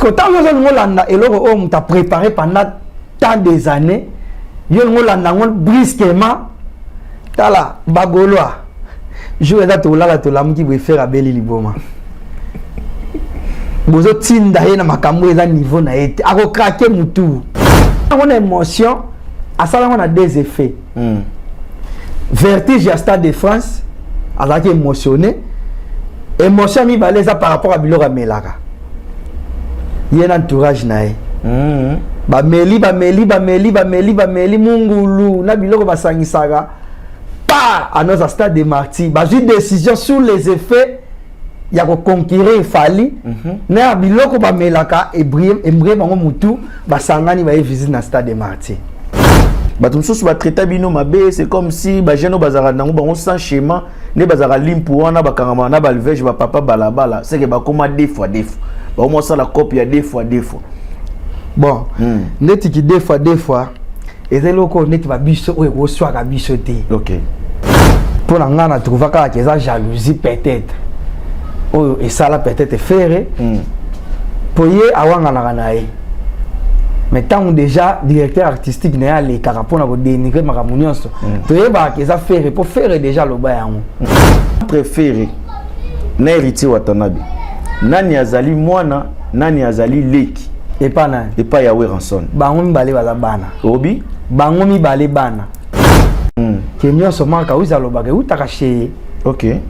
Siko ntango ozo olingi olanda eloko oyo moto apréparé pendant tant des années, yo olingi olanda yango brusquement. Tala bagaulois, jour eza tolala, tolamuki boye, Ferre abeli liboma. Bozotinda ye na makambo eza niveau na ye te, akocraquer mutu yango na émotion. Asala yango na deux effets. Vertige ya Stade de France, azalaki émotionné. Émotion mibale eza par rapport à biloko amelaka, ye na entourage na ye. Bameli, bameli, bameli, bameli, bameli mungulu na biloko basangisaka pa annonce ya Stade de Martyr. Bazwi décision sur les effets ya koconquérir Fally na ya biloko bamelaka, embrouiller bango mutu, basangani, baye visite na Stade de Martyr. Bato mosusu batraita bino mabe. C'est comme si bajeune oyo bazalaka nango bango sans schéma nde bazalaka limpu wana, bakangama na balvege, bapapa balabala, seke bakóma deux fois deux fois, bakoma osala cope ya deux fois deux fois. Bon, ndeti deux fois deux fois eza eloko neti babiso oyo ekoswaka biso te. Mpo na ngai, na trouva kaka eza jalousie peut-être oyo esala peut-être Ferre, mpo ye awanganaka na ye. Mais ntango déjà directeur artistique na ye alekaka mpona kodénigrer makambo nyonso, toyebaka eza Ferre, mpo Ferre déjà aloba yango. Entre Ferre na Héritier Watanabe, nani azali mwana, nani azali leki? Epa nani? Epai ya Werrason. Bango mibale baza bana. Obi? Bango mibale bana. Ke nyonso Mark Auzi alobaka eutaka chez ye.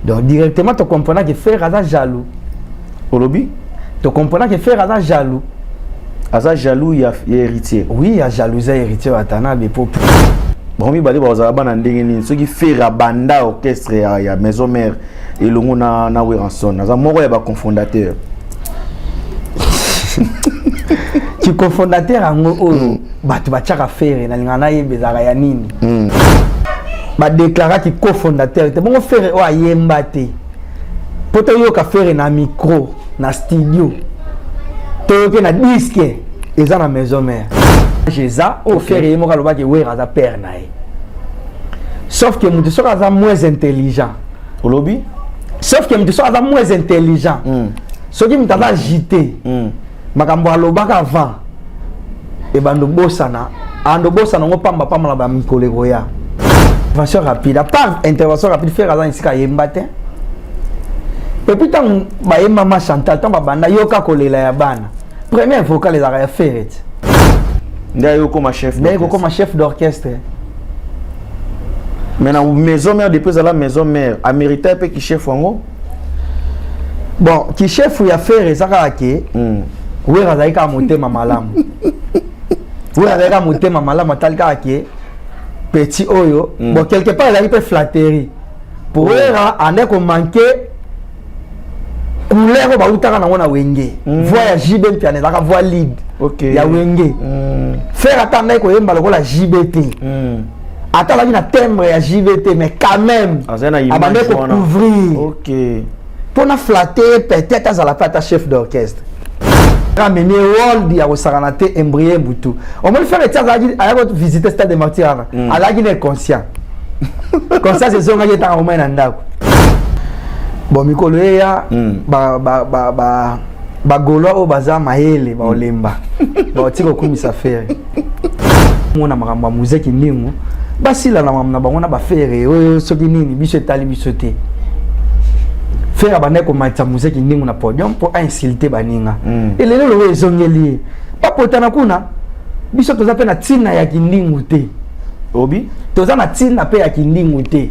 Donc directement tocomprendre ke Ferre aza jaloux. Olobi? Tocomprendre ke Ferre aza jaloux. Aza jaloux ya Héritier? Oui, ya jalousie ya Héritier Watanabe po Bango mibale bazala bana ndenge nini soki Ferre abanda orchestre ya Maison Mère elongo na Werrason, aza moko ya bacofondateur? Kicofondateur yango oyo bato batiaka Ferre, nalingaka nayeba ezalaka ya nini. Badéclaraki cofondateur te. Bongo Ferre oyo ayemba te, mpo toyoka Ferre na micro na studio, toyoki na disque eza na Maison Mère, eza oyo Ferre ye moko alobaki Wera aza père na ye. Sauf que moto soki aza moins intelligent Olobi? Sauf que moto soki aza moins intelligent, soki moto aza agité, makambo alobaka avant ebando bosana, ando bosana yango pamba pamba na bamikolo ekoya. Intervention rapide, à part intervention rapide, Ferre aza esika ayemba te. Et puis ntango bayemba ma Chantal, ntango babanda yoka kolela ya bana, première vocale ezalaka ya Ferre ti. Nde aye okoma chef. Nde kokoma chef d'orchestre. Mais na Maison Mère, depuis ezala Maison Mère, amérita mpe kichef yango. Bon, kichef ya Ferre eza kaka ke Wera azalaki kaka motema malamu. Wera azalaki kaka motema malamu, atali kaka ke petit oyo. Bon, quelque part ezalaki mpe flatterie pour Wera, ande komanquer couleur oyo bautaka nango na Wenge. Voix ya JB Mpiana ezalaka voix lead ya Wenge. Ferre ata andaki koyemba lokola JB te, ata azalaki na timbre ya JB te, mais quand même abandaki kocouvrir mpona flatter. Peut-être azala mpe ata chef d'orchestre, amemi world ya kosakana te, embrouiller butu. Omoni Ferre ti azalaki ayaki kovisite Stade de Martyr wana, azalaki na conscient, conscience ezongaki etanga komai na ndako. Bon, mikolo eya, bagaulois oyo baza mayele baolemba, baotika kokumisa Ferre. Mona makambo ya muzeki ndingo basila na makambo na bango na baFerre oyo soki nini, biso etali biso te. Ferre abandaki komatisa muzeki ndingo na podium mpo ainsulte baninga. Elelo loko ezongeli ye, bapotana kuna. Biso toza mpe na ntina ya kindingu te. Obi? Toza na ntina mpe ya kindingu te.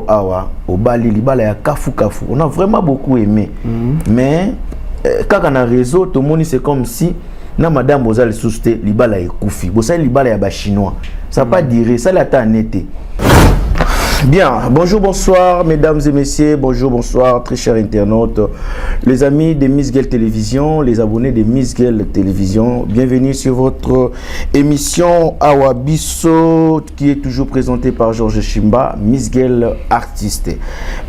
Awa obali libala ya kafu kafu, on a vraiment beaucoup aimé. Mais kaka na réseau tomoni, c'est comme si na madame boza lisusu te, libala ekufi, bosali libala ya bachinois, ça pas duré, esali ata ane te. Bien, bonjour, bonsoir, mesdames et messieurs, bonjour, bonsoir, très chers internautes, les amis de Miss Guel Télévision, les abonnés de Miss Guel Télévision, bienvenue sur votre émission Awabiso, qui est toujours présentée par Georges Chimba, Miss Guel artiste.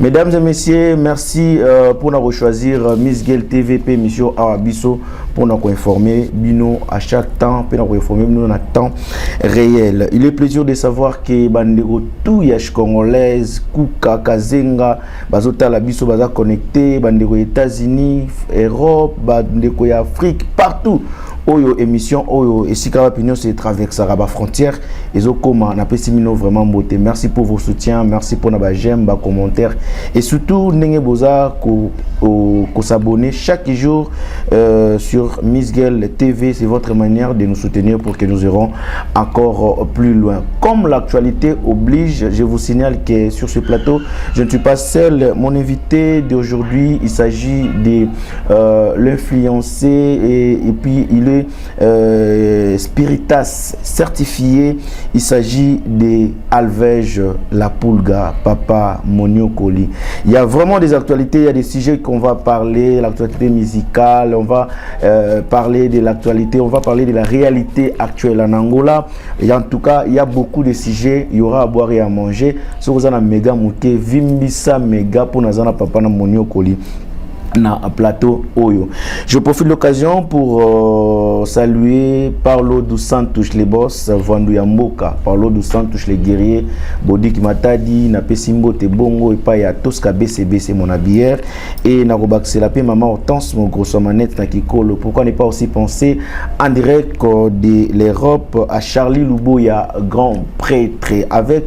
Mesdames et messieurs, merci pour nous choisir Miss Guel TVP, émission Awabiso, pour nous informer bino à chaque temps, pour nous informer bino à temps réel. Il est plaisir de savoir que bandeko tout yash congolais Congolaise Kuka Kazenga bazotala biso, baza connecté, bandeko ya États-Unis, Europe, bandeko ya Afrique, partout oyo émission oyo esika wapi nyonso etraversaka bafrontière ezokoma, napesi bino vraiment mbote. Merci pour vos soutiens, merci mpona baj'aime, bacommentaire et surtout ndenge boza kos'abonner chaque jour sur Miss Girl TV. C'est votre manière de nous soutenir pour que nous irons encore plus loin. Comme l'actualité oblige, je vous signale que sur ce plateau, je ne suis pas seul. Mon invité d'aujourd'hui, il s'agit de l'influencé et puis il est spiritas certifié. Il s'agit de Alvege La Pulga, Papa Moniokoli. Il y a vraiment des actualités, il y a des sujets qu'on va parler, l'actualité musicale, on va parler de l'actualité, on va parler de la réalité actuelle en Angola. Et en tout cas, il y a beaucoup de sujets, il y aura à boire et à manger. Si vous avez un méga mouké, vimbisa méga pour nazana papa na Moniokoli na plateau oyo. Je profite de l'occasion pour saluer Paulo dos Santos les boss, Vandu Yamboka, Paulo dos Santos les guerriers, Bodik Matadi, napesi mbote bongo epai ya Tosca BCBC mon habilleur et nakobakisela pe maman Hortense mon grosso manette na Kikolo. Pourquoi ne pas aussi penser en direct de l'Europe à Charlie Luboya, grand prêtre? Avec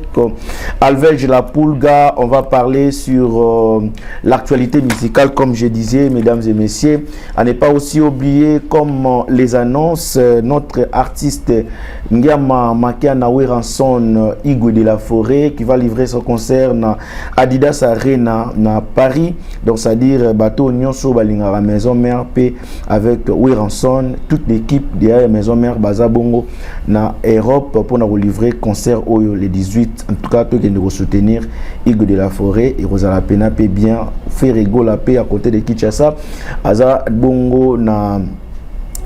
Alvelge La Pulga, on va parler sur l'actualité musicale, comme je disais, mesdames et messieurs. À ne pas aussi oublier, comme les annonces, notre artiste Ngiama Makiana Weranson Igwe de la Forêt qui va livrer son concert na Adidas Arena na Paris. Donc c'est-à-dire bato nyonso balingaka Maison Mère P avec Weranson, toute l'équipe de Maison Mère baza bongo na Europe pour nous livrer concert oyo le 18. En tout cas, toi qui nous soutenir Igwe de la Forêt et Rosala Pena pe bien faire rigoler paix à côté de Kinshasa aza bongo na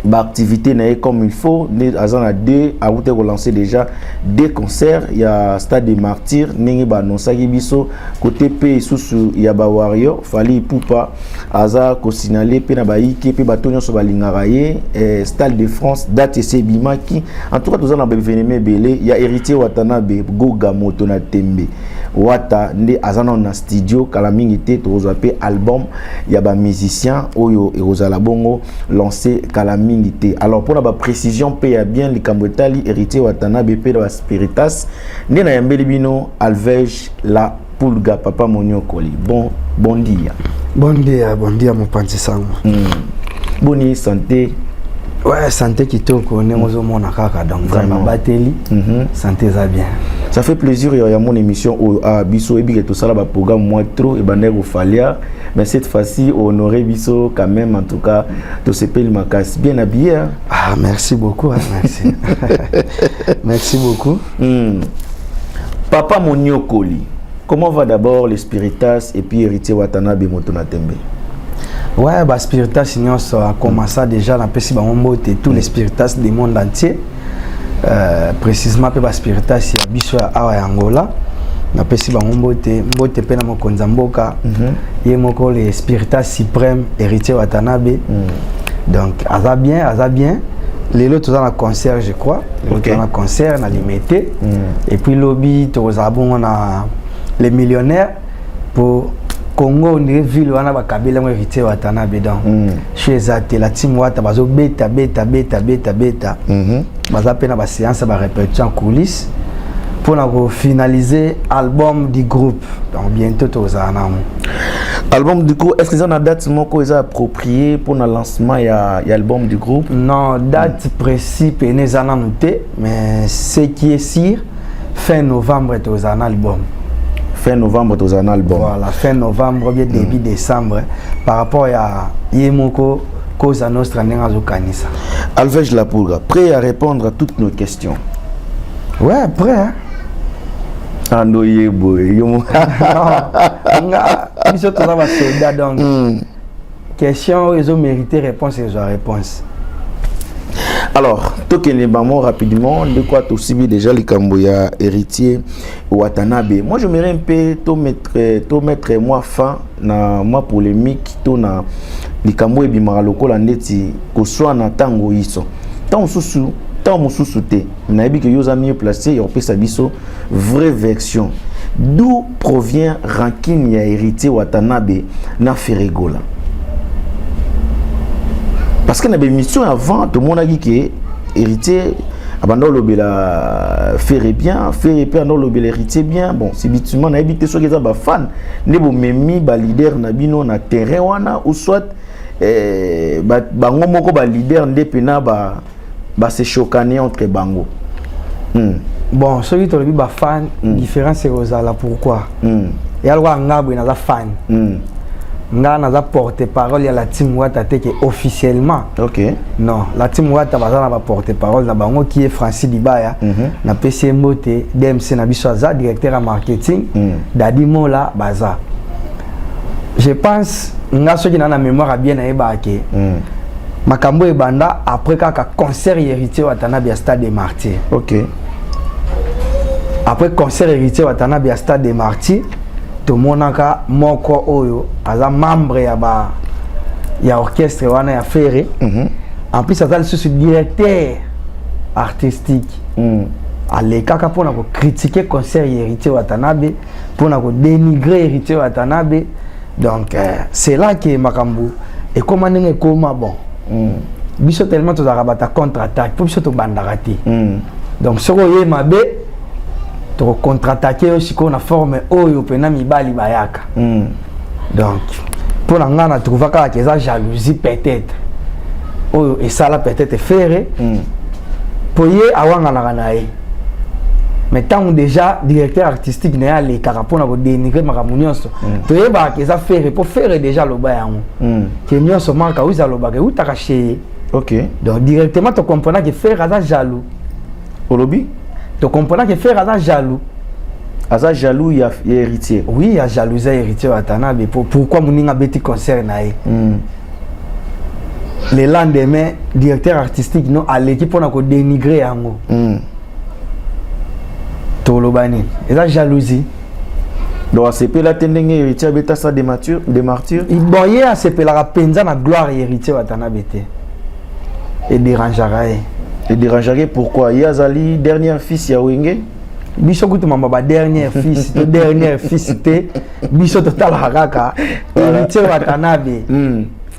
baactivité na ye comme il faut. Aza na deux, awuti kolancer déjà deux concerts ya Stade des Martyrs ndenge baannonsaki biso. Côté mpe lisusu ya bawario, Fally Ipupa aza kosignale mpe na bayike mpe bato nyonso balingaka ye, Stade de France, date esi ebimaki. En tout cas, toza na baévénement ebele. Ya Héritier Watanabe Goga, moto na tembe, Wata nde aza nano na studio. Kala mingi te tokozwa mpe album ya bamusicien oyo ekozala bongo lancé kala mingi te. Alors, mpona baprécision mpe ya bien likambo etali Héritier Watanabe mpe na baspiritas, nde nayambeli bino Alvege La Pulga, Papa Moniokoli. Bon dia. Bon dia, bon dia, mopanzi sango. Boni santé? Ouais, santé kitoko, ndenge ozomona kaka, donc vraiment bateli santé eza bien. Ça fait plaisir ya mon émission oyo a biso ebike tosala baprogramme moins trop ebandaki kofalia, mais cette fois-ci honoré biso quand même. En tout cas, tosepeli makasi, bien habillé, hein? Ah, merci beaucoup, hein, merci, merci beaucoup. Papa Moniokoli, comment va d'abord les spiritas et puis Héritier Watanabe moto na tembe? Ouais, ba spiritas nyonso a commencé déjà, napesi bango mbote, tous les spiritas du monde entier, précisément mpe baspiritas ya biso ya awa ya Angola, napesi bango mbote. Mbote mpe na mokonzi ya mboka ye moko, le spiritas suprême Héritier Watanabe. Donc aza bien, aza bien. Lelo toza na concert, je crois lelo toza na concert na Limete et puis lobi tokozala bongo na Les Millionnaires pour Congo. Ondire ville wana bakabeli yango Héritier Watanabe, donc so eza te, la team Wata bazobeta beta beta beta beta. Baza mpe na baséance ya barépétition en coulisse mpona kofinaliser album du groupe, donc bientôt tozala nango. Album du groupe, est ce que eza na date moko eza approprié mpona lancement ya album du groupe? Non, date précis pene eza nanu te, mais ce qui est sûr, fin novembre tozala na album. Fin novembre tozala na album. Voilà, fin novembre bien début décembre, par rapport ya ye moko Cosa Nostra ndenge azokanisa. Alvege La Pulga, prêt à répondre à toutes nos questions? Ouais, prêt, hein? Ando ye boye yo Nga biso toza basoldat, donc question oyo ezomérite réponse, ezwa réponse. Alors, tokende bango rapidement. De quoi tosibi déjà likambo ya Héritier Watanabe. Moi, j'aimerais un peu to mettre moi fin na mwa polémique to na likambo ebimaka lokola ndeti koswana ntango yiso, ntango mosusu, ntango mosusu te. Nayebi ke yo oza mieux placé ya kopesa biso vraie version. D'où provient rancune ya Héritier Watanabe na Ferre Gola? Parce que na émission avant, tout le monde a dit que Héritier abanda olobela Ferre bien, Ferre mpe anda olobela Héritier bien. Bon, subitement nayebi te soki eza bafan nde bomemi baleader na bino na terrain wana, ou soit bango moko baleader nde mpena base chocane entre bango. Bon, soki tolobi bafan, différence ekozala. Pourquoi? Eya lokola nga boye, naza fan. Nga naza porte parole ya la team Wata te ke officiellement. Non, la team Wata baza na baporte parole na bango, qui est Francis Dibaya. Napesi ye mbote, DMC na biso, aza directeur ya marketing. Dadi Mola baza. Je pense, nga soki na mémoire ya bien, nayebaka ke makambo ebanda après kaka concert Héritier Watanabe ya Stade des Martyrs. Après concert Héritier Watanabe ya Stade des Martyrs, tomonaka moko oyo aza membre ya ba ya orchestre wana ya Ferre. En plus aza lisusu directeur artistique. Alekaka mpona kocritiquer concert ya Héritier Watanabe, mpona kodénigrer Héritier Watanabe. Donc c'est là que makambo ekóma ndenge ekóma. Bon, biso tellement tozalaka bata contre attaque, mpo biso tobandaka te. Donc soki oye mabe, tokocontre-attaquer yo sikoyo na forme oyo mpena mibali bayaka. Donc mpo na ngai, na trouva kaka eza jalousie peut-être oyo esala peut-être Ferre, mpo ye awanganaka na ye. Mais ntango déjà directeur artistique na ye alekaka mpona kodénigrer makambo nyonso, toyebaka eza Ferre, mpo Ferre déjà aloba yango ke nyonso Mark Auzi alobaka eutaka chez ye. Donc directement tocomprena ke Ferre aza jaloux. Olobi? Tocomprena ke Ferre aza jaloux. Aza jaloux ya Héritier? Oui, ya jalousie ya Héritier Watanabe. Pourquoi moninga abeti concert na ye, le lendemain directeur artistique no aleki mpona kodénigrer yango? Toloba nini? Eza jalousie. Donc asepela te ndenge Héritier abeta sa de martyr? Bon, ye asepelaka mpenza na gloire ya Héritier Watanabe te, edérangeaka ye. Edérangeaka pourquoi? Ye azali dernier fils ya Wenge. Biso kutu mamba ba dernier fils to dernier fils te, biso totalaka kaka Héritier Watanabe.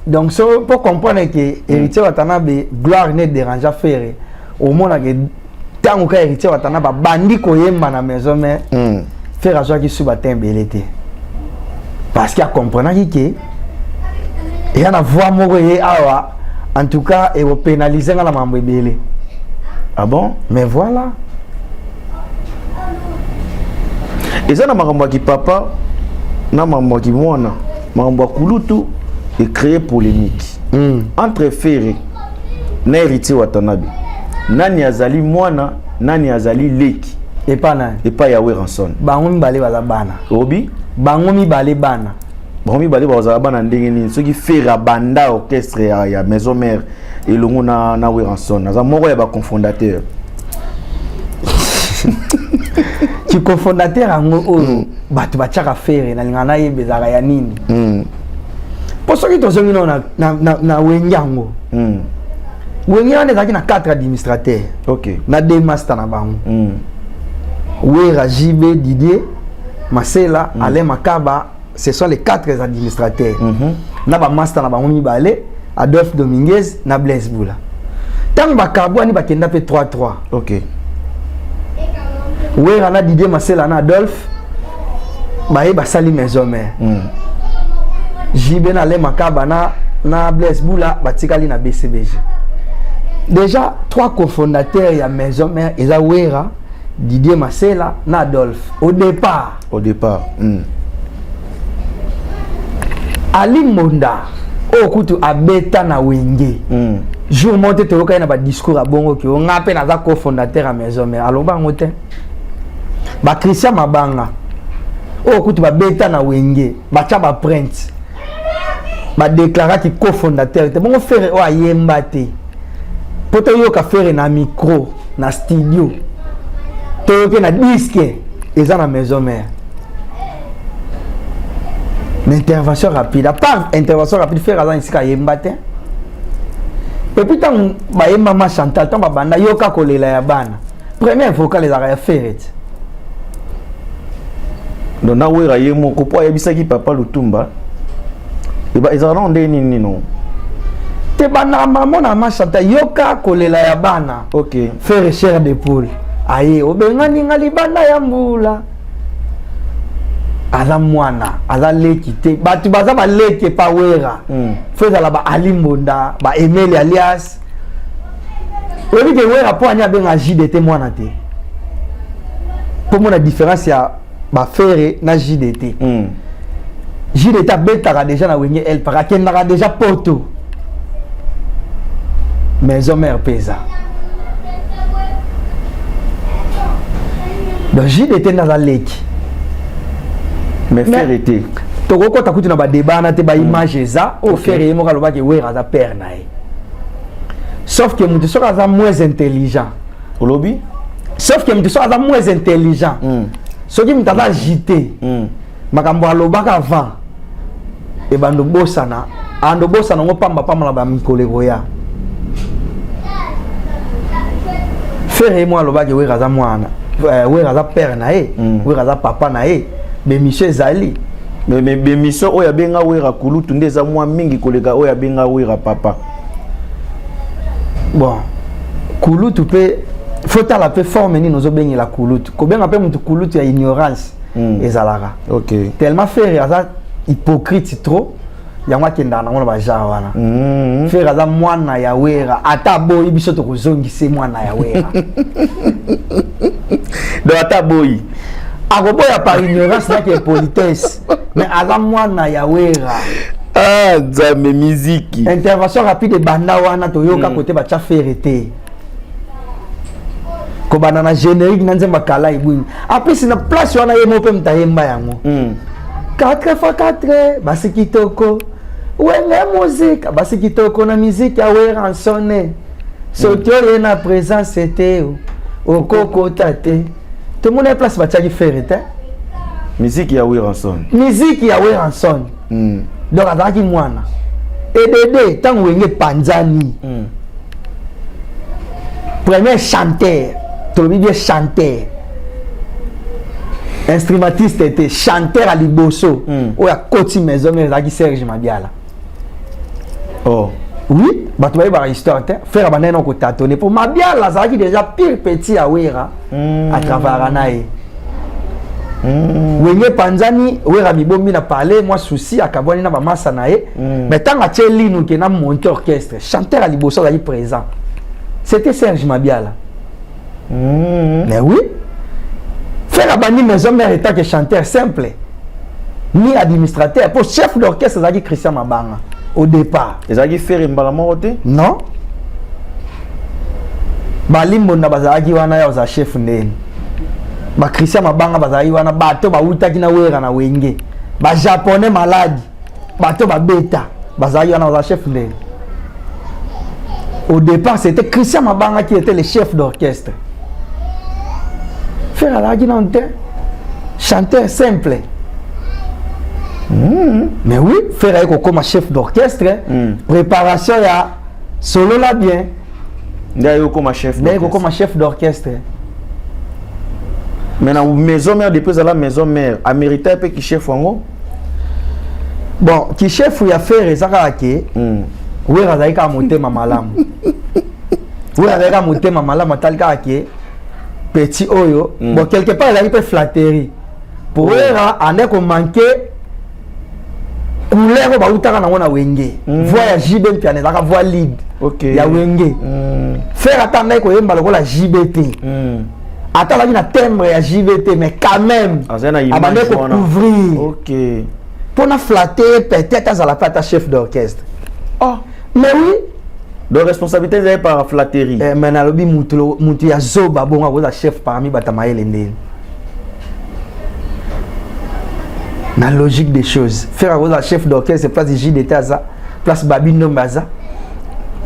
Donc so pour comprendre que Héritier Watanabe, gloire ne dérange Ferre, omonaka ntango ka Héritier Watanabe abandi koyemba na Maison Mère, Ferre azwaki su batin ebele te, parce que acomprenaki ke eya na voix moko ye awa, en tout cas ekopénaliser nga na mambo ebele. Ah bon? Mais voilà. Eza na makambo ya kipapa na makambo ya kimwana, makambo ya kulutu ecréer polémique entre Ferre na Héritier Watanabe. Nani azali mwana, nani azali leki? Epa nani? Epai ya Werrason. Bango mibale baza bana. Obi? Bango mibale bana. Bango mibale bazala bana ndenge nini soki Ferre abanda orchestre ya Maison Mère elongo na Werrason, aza moko ya bacofondateur? Kicofondateur yango oyo bato batiaka Ferre, nalingaka nayeba ezalaka ya nini. Mpo soki tozongi nao na Wenge yango, Wenge wana ezalaki na 4 administrateur na deux master na bango: Wera, JB, Didier Masela, Alain Makaba. Ce sont les quatre administrateurs na bamaster na bango mibale, Adolphe Dominguez na Blaise Bula. Ntango bakabwani, bakenda mpe 3-3. Wera na Didier Masela na Adolphe baye basali Maison Mère. JB na Alain Makaba na Blaise Bula batikali na BCBG. Déjà trois cofondateurs ya Maison Mère eza Wera, Didier Masela na Adolphe au départ. Au départ. Ali Mbonda oyo kutu abeta na Wenge, jour moko te toyokaki na badiscours abongo ke nga mpe naza cofondateur ya Maison Mère. Aloba yango te. Bachristien Mabanga oyo kutu babeta na Wenge, batya baprinte, badéclaraki cofondateur te. Bongo Ferre oyo ayemba te, mpo toyoka Ferre na micro na studio, toyoki na disque, eza na Maison Mère na intervention rapide. À part intervention rapide, Ferre aza esika ayemba te. Et puis ntango bayemba ma Chantal, ntango babanda yoka kolela ya bana, première vocal ezalaka ya Ferre te. Donc na Wera ye moko mpo ayebisaki papa Lutumba, ezalaka nano ndenge nini nino? Te, bana mama na machanta, yoka kolela ya bana. Ferre chair de poule aye, obengani nga libanda ya mbula. Aza mwana, aza leki te. Bato baza baleki epa Wera, fo ezala ba Ali Mbonda, ba Emeli alias. Oyebi ke Wera mpo ani abenga JDT mwana te, mpo mona différence ya baFerre na JDT. JDT abetaka déjà na Wenge El Para, akendaka déjà Poto, Maison Mère mpe eza. Donc JDT nde aza leki. Mais Ferre te. Tokokɔta kutu na badébat wana te. Baimage eza oyo. Ferre ye moko alobaki Wera aza père na ye, sauf que moto soki aza moins intelligent. Olobi? Sauf que moto soki aza moins intelligent, soki moto aza agité, makambo alobaka avant ebanda obosana, ando obosana yango pamba pamba na bamikolo ekoya. Ferre ye moko alobaki Wera aza mwana, Wera aza père na ye, Wera aza papa na ye. Bémission ezali. Mais bémission oyo abenga Wera kulutu nde eza mwa mingi koleka oyo abenga Wera papa. Bon, kulutu mpe fotala mpe forme nini ozobengela kulutu. Kobenga mpe motu kulutu ya ignorance ezalaka. Tellement Ferre aza hypocrite trop, yango akendaka nango na bagenre wana. Ferre aza mwana ya Wera, ata aboyi, biso tokozongisa mwana ya Wera. Donc ata aboyi. Akoboya par ignorance naki impolitesse, mais aza mwana ya Wera. Ah, Nzambe, miziki. Intervention rapide ebanda wana, toyoka kote batya Ferre te, kobanda na générique na nzembo akala ebwini apesi na place wana, ye moko mpe moto ayemba yango. 4 fois 4, basi kitoko, Wenge Musica, basi kitoko na miziki ya Werrason. Soki oye na présence te, okokota te. Tomona ye place batiaki Ferre te. Miziki ya Werrason. Miziki ya Werrason. Donc azalaki mwana edede ntango Wenge epanzani. Premier chanteur, tolobi bien chanteur, instrumentiste te, chanteur ya liboso oyo akoti Maison Mère ezalaki Serge Mabiala. Oui, bato bayebaka histoire te. Ferre abandaki na kotâtonner mpo Mabiala azalaki déjà pire petit ya Wera, atravaillaka na ye. Wenge epanzani, Wera mibombi na palais, mwa souci, akabwani na bamasa na ye. Mais ntango atie linu ke na monte orchestre, chanteur ya liboso azalaki présent, c'était Serge Mabiala. Mais oui, Ferre abandi Maison Mère étant que chanteur simple, ni administrateur, po chef d'orchestre azalaki Christian Mabanga au départ. Ezalaki Ferre mbala moko te? Non, balimbonda bazalaki wana ya kozala chef ndeni, baChristian Mabanga bazalaki wana, bato bawutaki na Wera na Wenge, baJaponais maladi, bato babeta bazalaki wana, bazala chef ndeni. Au départ, c'était Christian Mabanga qui était le chef d'orchestre. Ferre azalaki nano te, chanteur simple. Mais oui, Ferre aye kokoma chef d'orchestre, préparation ya Solola bien. Nde aye kokoma chef. Nde aye kokoma chef d'orchestre. Mais na Maison Mère, depuis ezala Maison Mère, amérita mpe kichef yango. Bon, kichef ya Ferre eza kaka ke Wera azalaki kaka motema malamu. Wera azalaki kaka motema malamu, atali kaka ke petit oyo. Bon, quelque part ezalaki mpe flatterie po Wera ande komanquer couleur oyo bautaka nango na Wenge. Voix ya JB Mpiana ezalaka voix lead ya Wenge. Ferre ata andaki koyemba lokola JB te, ata azalaki na timbre ya JB te, mais quand même abandaki kocouvrir mpona flatter, peut-être azala mpe ata chef d'orchestre. Mais oui. Donc responsabilité ezali par flatterie. Eh, mais nalobi mutu ya zoba bongo akoza chef parmi bato ya mayele ndeni? Na logique des choses, Ferre akoza chef d'orchestre place JDT aza, place Babi Ndombe aza?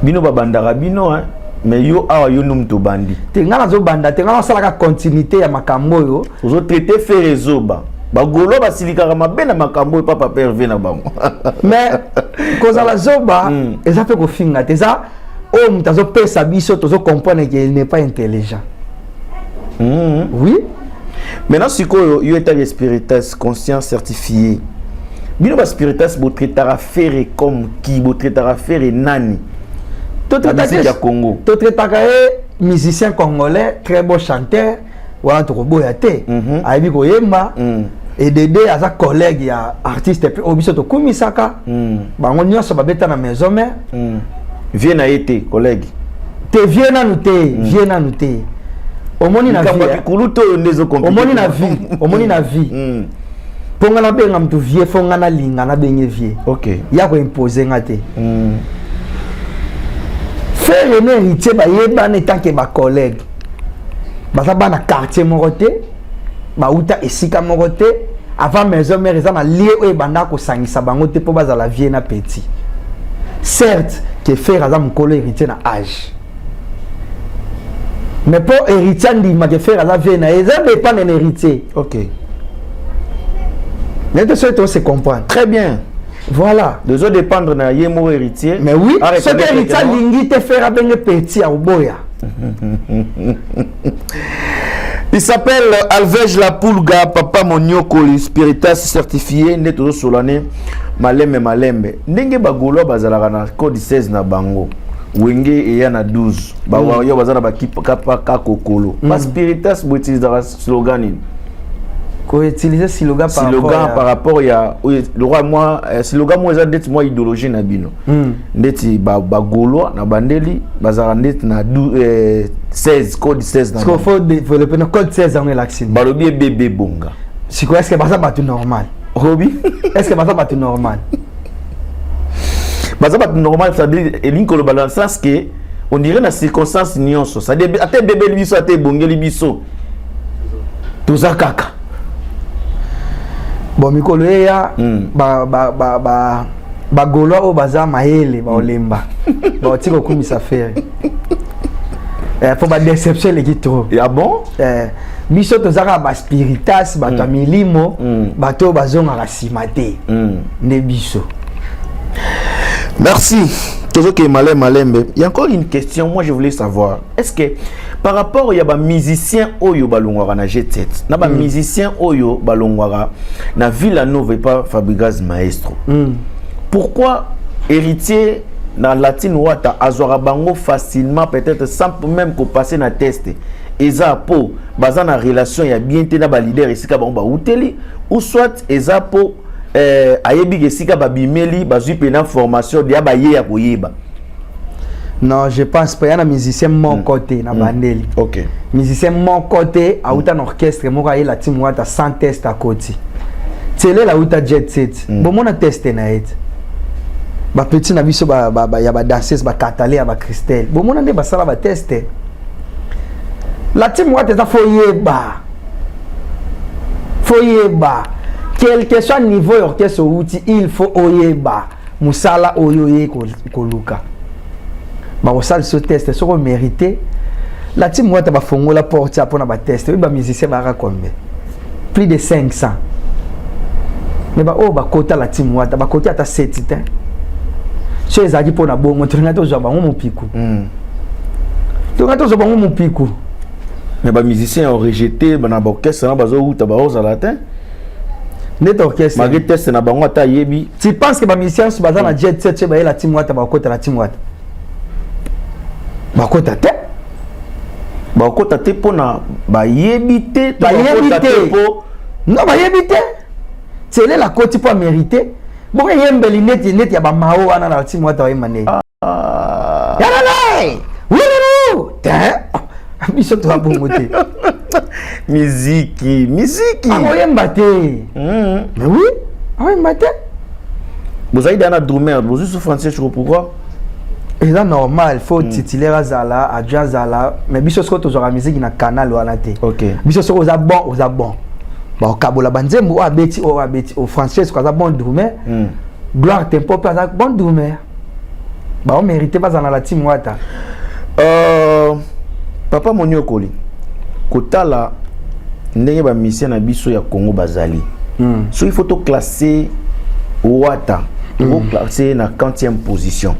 Bino babandaka bino, hein? Mais yo awa, yo nde moto obandi. Te, ngai nazobanda te, ngai nasalaka continuité ya makambo oyo. Ozotraiter Ferre zoba, bagolo basilikaka mabe na makambo oyo, papa Hervé na bango. Mais kozala zoba eza mpe kofinga te, eza oyo moto azopesa biso tozocomprendre que il n'est pas intelligent. Oui. Maintenant sikoyo, yo etali spiritas conscient certifié, bino baspiritas botraitaka Ferre comme qui? Botraitaka Ferre nani na musique ya Congo? Totraitaka ye musicien congolais, très beau chanteur, wana tokoboya te. Ayebi koyemba. Edede aza collègue ya artiste mpe oyo biso tokumisaka. Bango nyonso babeta na Maison Mère. Vieux na ye te, collègue. Te, vieux nanu te, vieux nanu te. Omoni na Likambo vie, ya kikulu to oyo nde ezocompliquer. Omoni na vie, omoni na vie, mpo nga nabenga motu vieux, faut nga nalinga nabenge vieux. Ya koimpose nga te. Ferre na Héritier bayebana etanke bacollègue, baza bana quartier moko te, bauta esika moko te. Avant Maison Mère, eza na lie oyo ebanda kosangisa bango te mpo bazala vieux na petit. Certes ke Ferre aza mokolo Héritier na âge, mais mpo Héritier andima ke Ferre aza vieux na ye, eza dépendre na Héritier. Nete soki to se comprendre. Très bien. Voilà. Tozo dépendre na ye moko Héritier. Mais oui. A soki reconnaître Héritier que non. alingi te Ferre abenge petit, akoboya. Il s'appelle Alvege La Pulga, Papa Moniokoli, spiritas certifié, nde tozosolane malembe malembe. Ndenge bagaulois bazalaka na code 16 na bango. Wenge eya na 12. Bawario baza na bakipaka kokolo. Ba spiritas boutilisaka slogan nini? Koutiliser slogan par Slogan rapport par rapport ya oyo le roi moi, slogan moi eza ndeti mwa idéologie na bino. Ndeti ba bagaulois na bandeli bazalaka ndeti na 16, code 16 na Parce bango. qu'il faut développer na code 16 yango elakisi nini? Balobi ebebe bonga. Sikoyo, est ce que baza bato normal? Obi. Est ce que baza bato normal? Baza bato normal, c'est-à-dire elingi koloba dans le sens que on dirait na circonstance nyonso, c'est-à-dire ata ebebeli biso, ata ebongeli biso, toza kaka. Bon, mikolo eya, bagaulois oyo baza mayele baolemba, baotika kokumisa Ferre po badéception eleki trop. Ah bon? Biso toza kaka baspiritas, bato ya milimo, bato oyo bazongaka nsima te, nde biso. Merci. Tozoke malembe malembe. Il y a encore une question, moi je voulais savoir. Est-ce que par rapport il y a ba musicien oyo balongwaka na G7, na ba musicien oyo balongwaka na Villa Nova et pas Fabregas Maestro. Pourquoi Héritier na La Team Wata azwaka bango facilement, peut-être sans même ko passer na test? Eza po baza na relation ya bien te na ba leader esika bango bauteli, ou soit eza po ayebi ke esika babimeli, bazwi mpena formation deya, baye ya koyeba? Non, je pense pas. Ya na musicien moko te na bandeli. Musicien moko te auta na orchestre moko ayela Team Wata sans test akoti. Tielela auta Jet Set, bomona test na ye te. Bapeti na biso ya badanseuse, bakatale ya bacristel, bomona nde basala batest. La Team Wata eza, faut yeba, faut yeba, quel que soit niveau ya orchestre outi, il faut oyeba mosala oyo oye koluka. Bakosala biso test soki omérite. La Team Wata bafongola porte ya mpona batest. Oyo bamusicien bayaka combien? Plus de 500. Mais baoyo bakota La Team Wata bakoki ata 7 te. So ezalaki mpona bongo, tolingai tozwa bango mopiku. Tolingai tozwa bango mopiku. Mais bamusicien ya rejeté na baorchestre na bazowuta, baozala te. Neti orchestre. Malgré test na bango, ata ayebi. Tu penses que bamusicien nyonso baza na Jet Set bayela Team Wata, bakota na Team Wata? Bakota te. Bakota te mpona bayebi te to Bayebi bakota te. Mpo Non, bayebi te. Tielela akoti mpo amérite. Bongo eyembeli neti ya bamao wana na Team Wata, bayemba ndenge yalala wilulu te. Biso toza bongo te. Miziki, miziki. Akoyemba te. Mais oui, akoyemba te. Bozali deya na drummer, bozwi su Français choko, pourquoi? Eza normal, faut titulaire azala, adjoint azala, mais biso soki tozwaka musique na canal wana te. Biso soki oza bon, oza bon, bakokabola banzembo, oyo abeti, oyo abeti. O Francesco aza bon drummer. Gloire Tempo mpe aza bon drummer. Baomérite bazala na La Team Wata. Papa Moniokoli, kotala ndenge bamusicien na biso ya Congo bazali, soki faut toclasse Wata, tokoclasse na quantième position?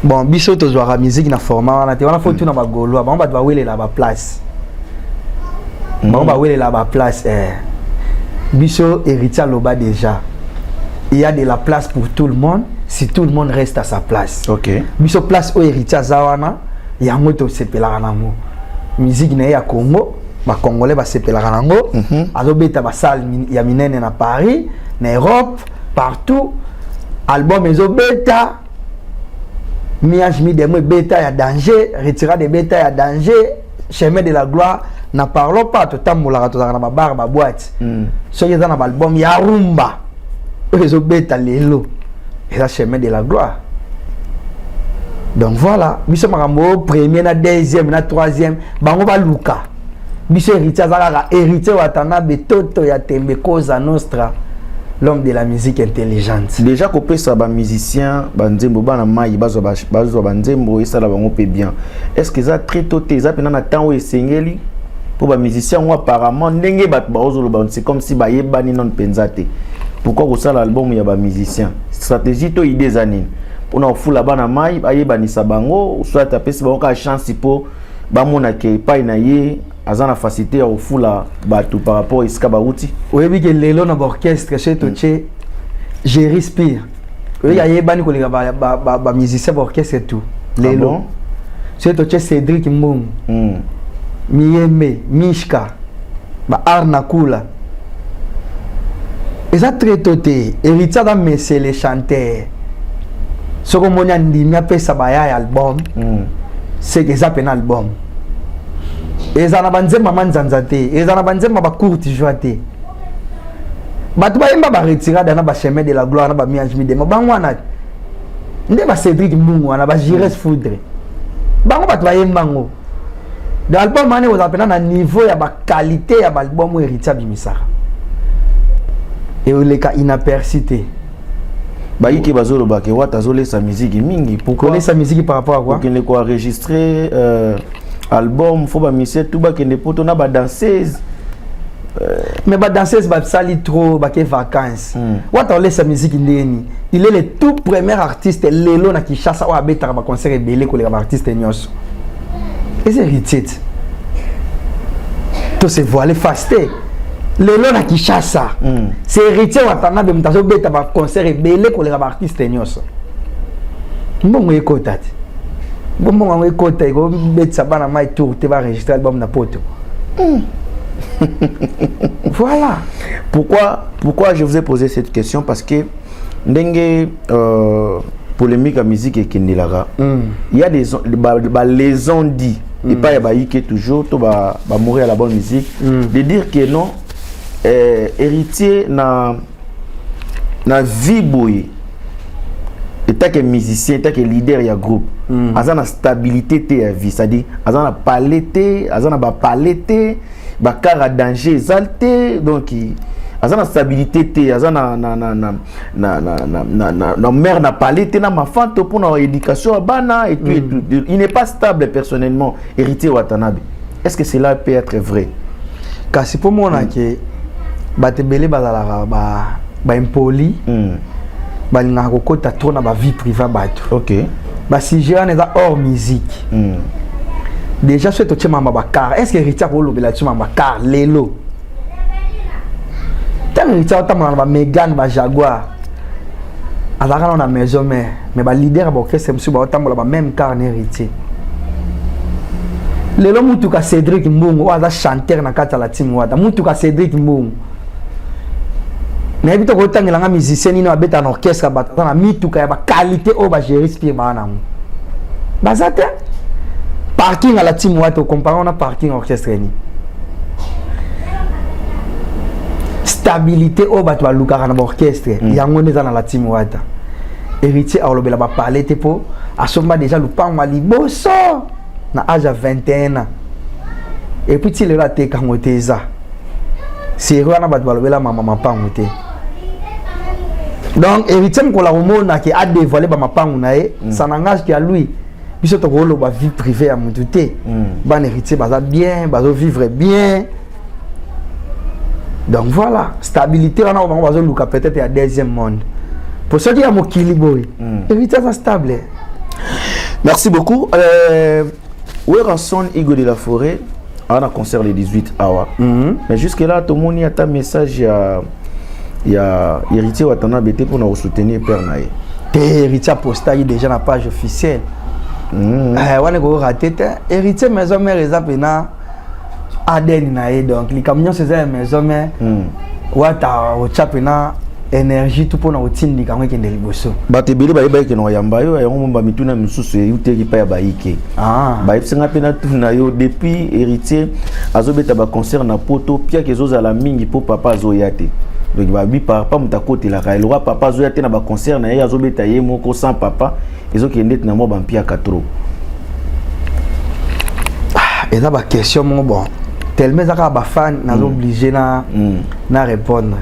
Bon, biso tozwaka musique na format wana te. Wana faut tuna bagaulois, bango bato bawelela baplace. Bango bawelela baplace eh. Biso, Héritier aloba déjà: il y a de la place pour tout le monde si tout le monde reste à sa place. Biso, place oyo Héritier aza wana, yango tosepelaka nango. Musique na ye ya Congo, Bacongolais basepelaka nango. Azobeta basale ya minene na Paris, na Europe, partout. Album ezobeta, Mi-ange Mi-démon ebeta ya danger, Retirade ebeta ya danger, Chemin de la gloire, n'en parlons pas. Totambolaka, tozalaka na babar, baboîte. Soki eza na baalbum ya rumba oyo ezobeta lelo, eza Chemin de la gloire. Donc voilà, biso makambo oyo, premier na deuxième na troisième, bango baluka. Biso, Héritier aza kaka Héritier Watanabe, toto ya tembe, Cosa Nostra, l'homme de la musique intelligente. Déjà kopesa bamusicien banzembo, bana mai bazwa banzembo, esala bango mpe bien. Est ce que eza très tôt te? Eza mpena na temps oyo esengeli mpo bamusicien yango, apparemment ndenge bato baozoloba, c'est comme si bayebani nano mpenza te. Pourquoi kosala album ya bamusicien? Stratégie to idée eza nini mpona kofula bana mai, bayebanisa bango, soit apesi bango kaka chance mpo bamona ke epai na ye aza na facilité ya kofula bato par rapport esika bauti? Oyebi ke lelo na baorchestre, soki totie Géri Spire, oyebi ayebani koleka bamusicien baorchestre tout lelo. Ah bon? Soki totie Cédrik Mbongo, Miyembe, Mishka, baar na kula, eza très tôt te. Héritier aza mesele chanteur. Soki omoni andimi apesa baya ya album, seke eza pena album eza na banzemba manzanza te, eza na banzemba bacourte joie te. Bato bayemba baretirade na bachemin de la gloire na bami-ange mi-démon, bango wana nde bacédrik Mbungu wana, bagires foudre, bango bato bayemba yango. De album wana ekozala mpena na niveau ya baqualité ya baalbum oyo Héritier abimisaka, eoleka inaperçu te. Bayiki bazoloba ke Wata azolesa musique mingi. Pourquoi? Kolesa musique par rapport à quoi? Kokende koenregistrer album, faut bamusicien tout bakende poto na badanseuse. Mais badanseuse basali trop, bake vacances. Wata olesa musique ndeni? Il est le tout premier artiste lelo na Kinshasa oyo abetaka baconcert ebele koleka baartiste nyonso, eza Héritier te. To se voile face te, lelo na Kinshasa, c'est Héritier Watanabe moto azobeta baconcert ebele koleka baartiste nyonso. Mbongo ekota te, mbongo yango ekota, ekobetisa bana mai tour te, baenregistre album na poto. Voilà. Pourquoi je vous ai posé cette question? Parce que ndenge polémique ya musique ekendelaka, il y a des ba, les on dit epai ya bayike toujours to bamourir à la bonne musique, de dire que non, Héritier na vie boye, etake musicien, etake leader ya groupe, aza na stabilité te ya vie, c'est-à-dire aza na palais te, aza na bapalais te, bacar ya danger eza te. Donc aza na stabilité te, aza na mare na palais te, na mafanto mpona éducation ya bana et tout, et tout. Il n'est pas stable personnellement, Héritier Watanabe. Est-ce que cela peut être vrai? Kasi mpo mona ke bato ebele bazalaka baimpoli, balingaka kokota trop na bavie privée bato. Basujet wana eza hors musique. Déjà soki totie mamba bacar, est ce que Héritier akolobela biso mamba car lelo? Ntango Héritier aotambola na bamégane, bajaguar, azalaka nano na maison mère, mais baleader ya baorchestre mosusu baotambola bameme car na Héritier lelo. Mutuka Cédrik Mbungu oyo aza chanteur na kati ya la team Wata, mutuka Cédrik Mbungu, nayebi te kotangelanga musicien nini abeta na orchestre bato aza na mituka ya baqualité oyo bagéri spire baa nango. Baza te. Parking ya la team Wata, okompare wana parking orchestre nini? Stabilité oyo bato balukaka na baorchestre, yango nde eza na la team Wata. Héritier alobela bapale te mpo asomba déjà lupango ya liboso na age ya 21 ans, et puis ti lelo atekango te. Eza série wana, bato balobela mama mapango te. Donc Héritier mokolo akomona ke adévoile bamapango na ye, ça n'engage qu'à lui. Biso tokoloba vie privée ya motu te. Bana Héritier baza bien, bazovivre bien. Donc voilà, stabilité wana oyo bango bazoluka, peut-être ya deuxième monde, po soki ya mokili boye, Héritier aza stable. Merci beaucoup. Werrason, Igo de la Forêt. Aza na concert le 18 awa. Mais jusque là tomoni ata message ya Héritier Watanabe te mpona kosoutenir père na ye. Te, Héritier apostaki déjà na page officielle. Wana ekorater te. Héritier, Maison Mère eza mpena ADN na ye, donc likambo nyonso eza ya Maison Mère. Wata otya mpena énergie tu mpona kotindika yango ekende liboso. Bato ebele bayebaki kende koyamba yo yango mo bamituna misusu euteki epai ya bayike. Bayebisinga mpe natuna yo: depuis Héritier azobeta baconcert na Poto, piaka ezozala mingi mpo papa azoya te. Donc babi papa moto akotelaka eloko, papa azoya te na baconcert na ye, azobeta ye moko sans papa, ezokende neti na mwa bampiaka trop. Eza baquestion moko bon, tellement eza kaka bafan, naza obligé na répondre.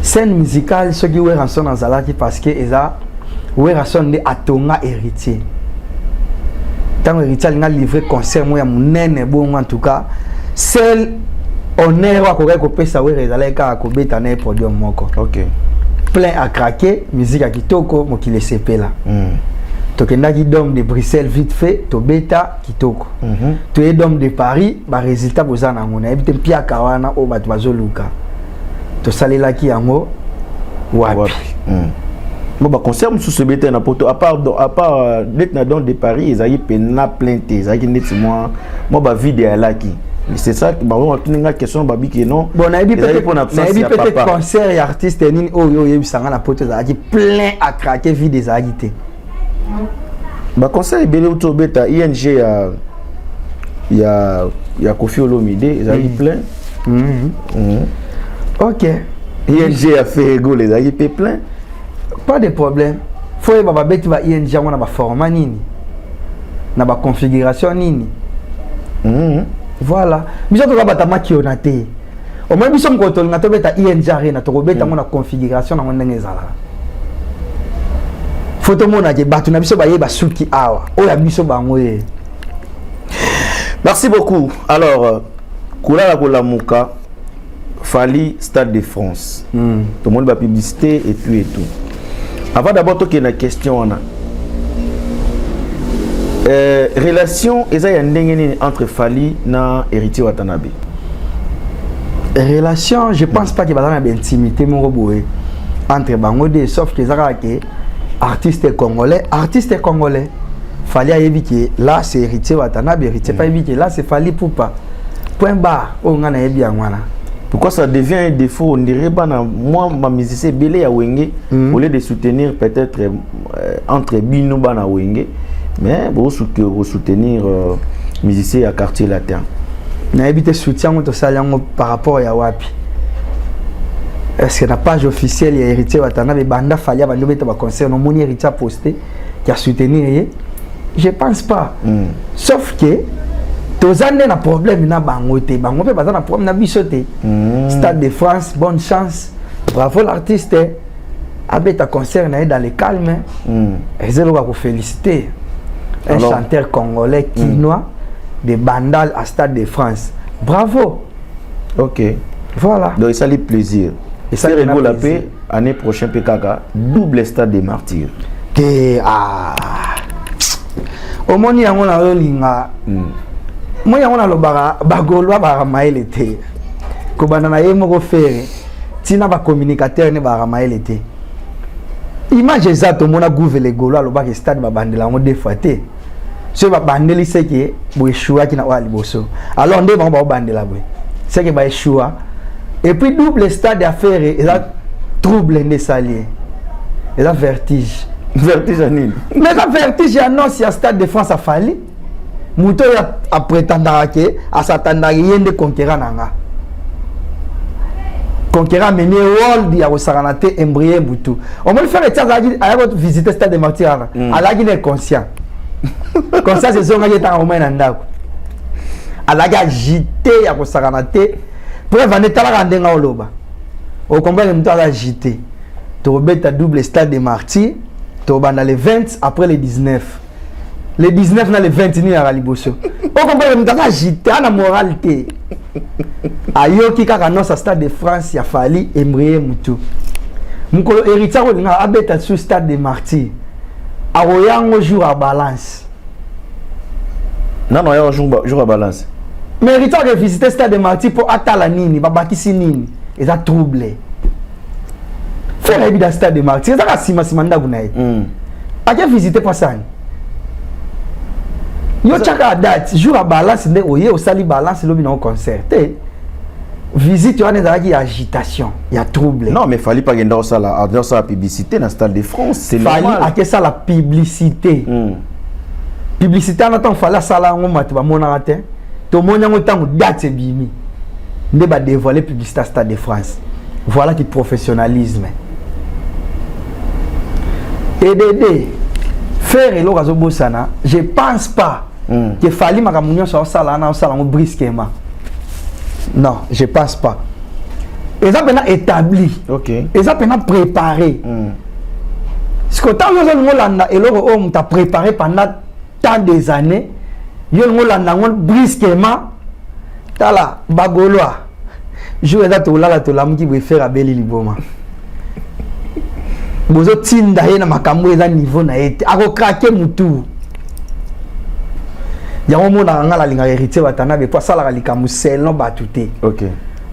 Scène musicale, soki Werrason azalaki, parce que eza Werrason nde atonga Héritier. Ntango Héritier alinga livrer concert moko ya monene bongo, en tout cas seul honneur oyo akokaki kopesa Wera ezalaki kaka kobeta na ye podium moko. Plein à craquer, musique ya kitoko, mokili esepela. Tokendaki Dôme de Bruxelles, vite fait tobeta kitoko. Toye Dôme de Paris, barésultat boza nango. Nayebi te mpiaka wana oyo bato bazoluka tosalelaki yango wapi. Bon, baconcert mosusu ebeta na Poto, à part neti na Dôme de Paris ezalaki mpena plein te, ezalaki neti mwa bavide eyalaki. C'est ça bango batuni nga question, babiki non. Bon, nayebi peut-être concert ya artiste nini oyo oyebisanga na Poto ezalaki plein à craquer, vide ezalaki te. Baconcert ebele uti obeta, ING ya Koffi Olomide ezalaki plein. Ok. ING ya Ferre Gola ezalaki mpe plein. Pas de problème. Fo oyeba babeti ba ING yango na baformat nini, na baconfiguration nini. Voilà, biso toza bato makiona te. Omoni, biso mokolo tolinga tobeta ING Arena, tokobeta yango na configuration nango ndenge ezalaka. Fo tomonake bato na biso bayeba suki awa oyo ya biso bango ye. Merci beaucoup. Alors, kolala kolamuka, Fally, Stade de France. Tomoni bapublicité et tout et tout. Avant d'abord tokende na question wana, relation eza ya ndenge nini entre Fally na Héritier Watanabe? Relation, je pense pas ke baza na baintimité moko boye entre bango de, sauf ke eza kaka ke artiste congolais, artiste congolais. Fally ayebi ke là c'est Héritier Watanabe, Héritier ayebi ke là c'est Fally Ipupa, point barre. Oyo ngai nayebi yango wana. Pourquoi ça devient un défaut? On dirait bana moi ma musicien ebele ya Wenge, au lieu de soutenir peut-être entre bino bana Wenge, mais soutenir musicien ya Quartier Latin. Nayebi te soutien yango tosali yango par rapport ya wapi. Est ce que na page officielle ya Héritier Watanabe, banda Fally abandi obeta baconcert, nomoni Héritier aposte ya soutenir ye? Je pense pas. Sauf que toza nde na problème na bango te, bango mpe baza na problème na biso te. Stade de France, bonne chance, bravo l'artiste, abeta concert na ye dans le calme. Eza eloko ya koféliciter un Alors, chanteur congolais kinois de Bandal à Stade de France, bravo. Voilà. Donc esali plaisir. Esali Gola mpe année prochaine mpe kaka double Stade des Martyrs. Te, ah. Omoni yango nazolinga moi yango nalobaka, bagaulois baka mayele te. Kobanda na ye moko Ferre ntina bacommunicateur ne baka mayele te. Image eza, tomona Gouve le Gaulois alobaka stade babandela yango deux fois te. Soki babandeli, seke boeshuaki na oyo ya liboso. Alors nde bango baobandela boye, seke baeshua. Et puis double stade ya Ferre eza trouble nde esali ye, eza vertige. Vertige ya nini? Mais eza vertige ya annonce ya Stade de France. A Fally, moto oyo aprétendaka ke asatandaka ye nde conquérant na nga, conquérant amemi world ya kosakana te, embrie butu. Omoni Ferre ti azalaki ayaki visiter Stade de Martyr wana, azalaki ne conscient, conscience ezongaki etanga komai na ndako, azalaki agité ya kosakana te. Preuve ande, talaka ndenge oloba, ocomprendre moto aza agité. Tokobeta double Stade de Martyr, tokobanda le 20, après le 19, le 19 na le 20 nini yaka liboso. Ocomprendre moto aza agité, ana moral te. Ayoki kaka annonce Stade de France ya Fally, embrie mutu. Mokolo Héritier akolinga abeta sur Stade de Martyr, akoyango jour ya balance. Nano aya jour ya balance. Mais Héritier akevisite Stade de Martyr mpo atala nini, babakisi nini, eza trouble. Ferre ayebi da Stade de Martyr ezaka nsima nsima ndako na ye. Ake visite mpo asani yo tiaka date, jour ya balance nde oye osali balance, lobi nango concert te. Visite wana ezalaki ya agitation, ya trouble. Non, mais Fally pa kenda osala publicité na Stade de France, c'est Fally normal. Akesala publicité. Publicité wana, ntango Fally asala yango, bato bamonaka te. Tomoni yango ntango date ebimi nde badévoile publicité ya Stade de France. Voilà qui professionnalisme edd. Ferre eloko azobosana, je pense pas que Fally makambo nyonso aosala wana, aosala yango brusquement. Non, je pense pas. Eza mpena établi, eza mpena préparé. Siko ntango ozolinga olanda eloko oyo moto apréparé pendant tant des années, yo olinga olanda yango brusquement. Tala bagaulois, jour eza tolala, tolamuki boye, Ferre abeli liboma. Bozotinda ye na makambo eza niveau na ye te, akokrake mutu yango. Omonaka nga nalingaka Héritier Watanabe po asalaka likambo selon bato te.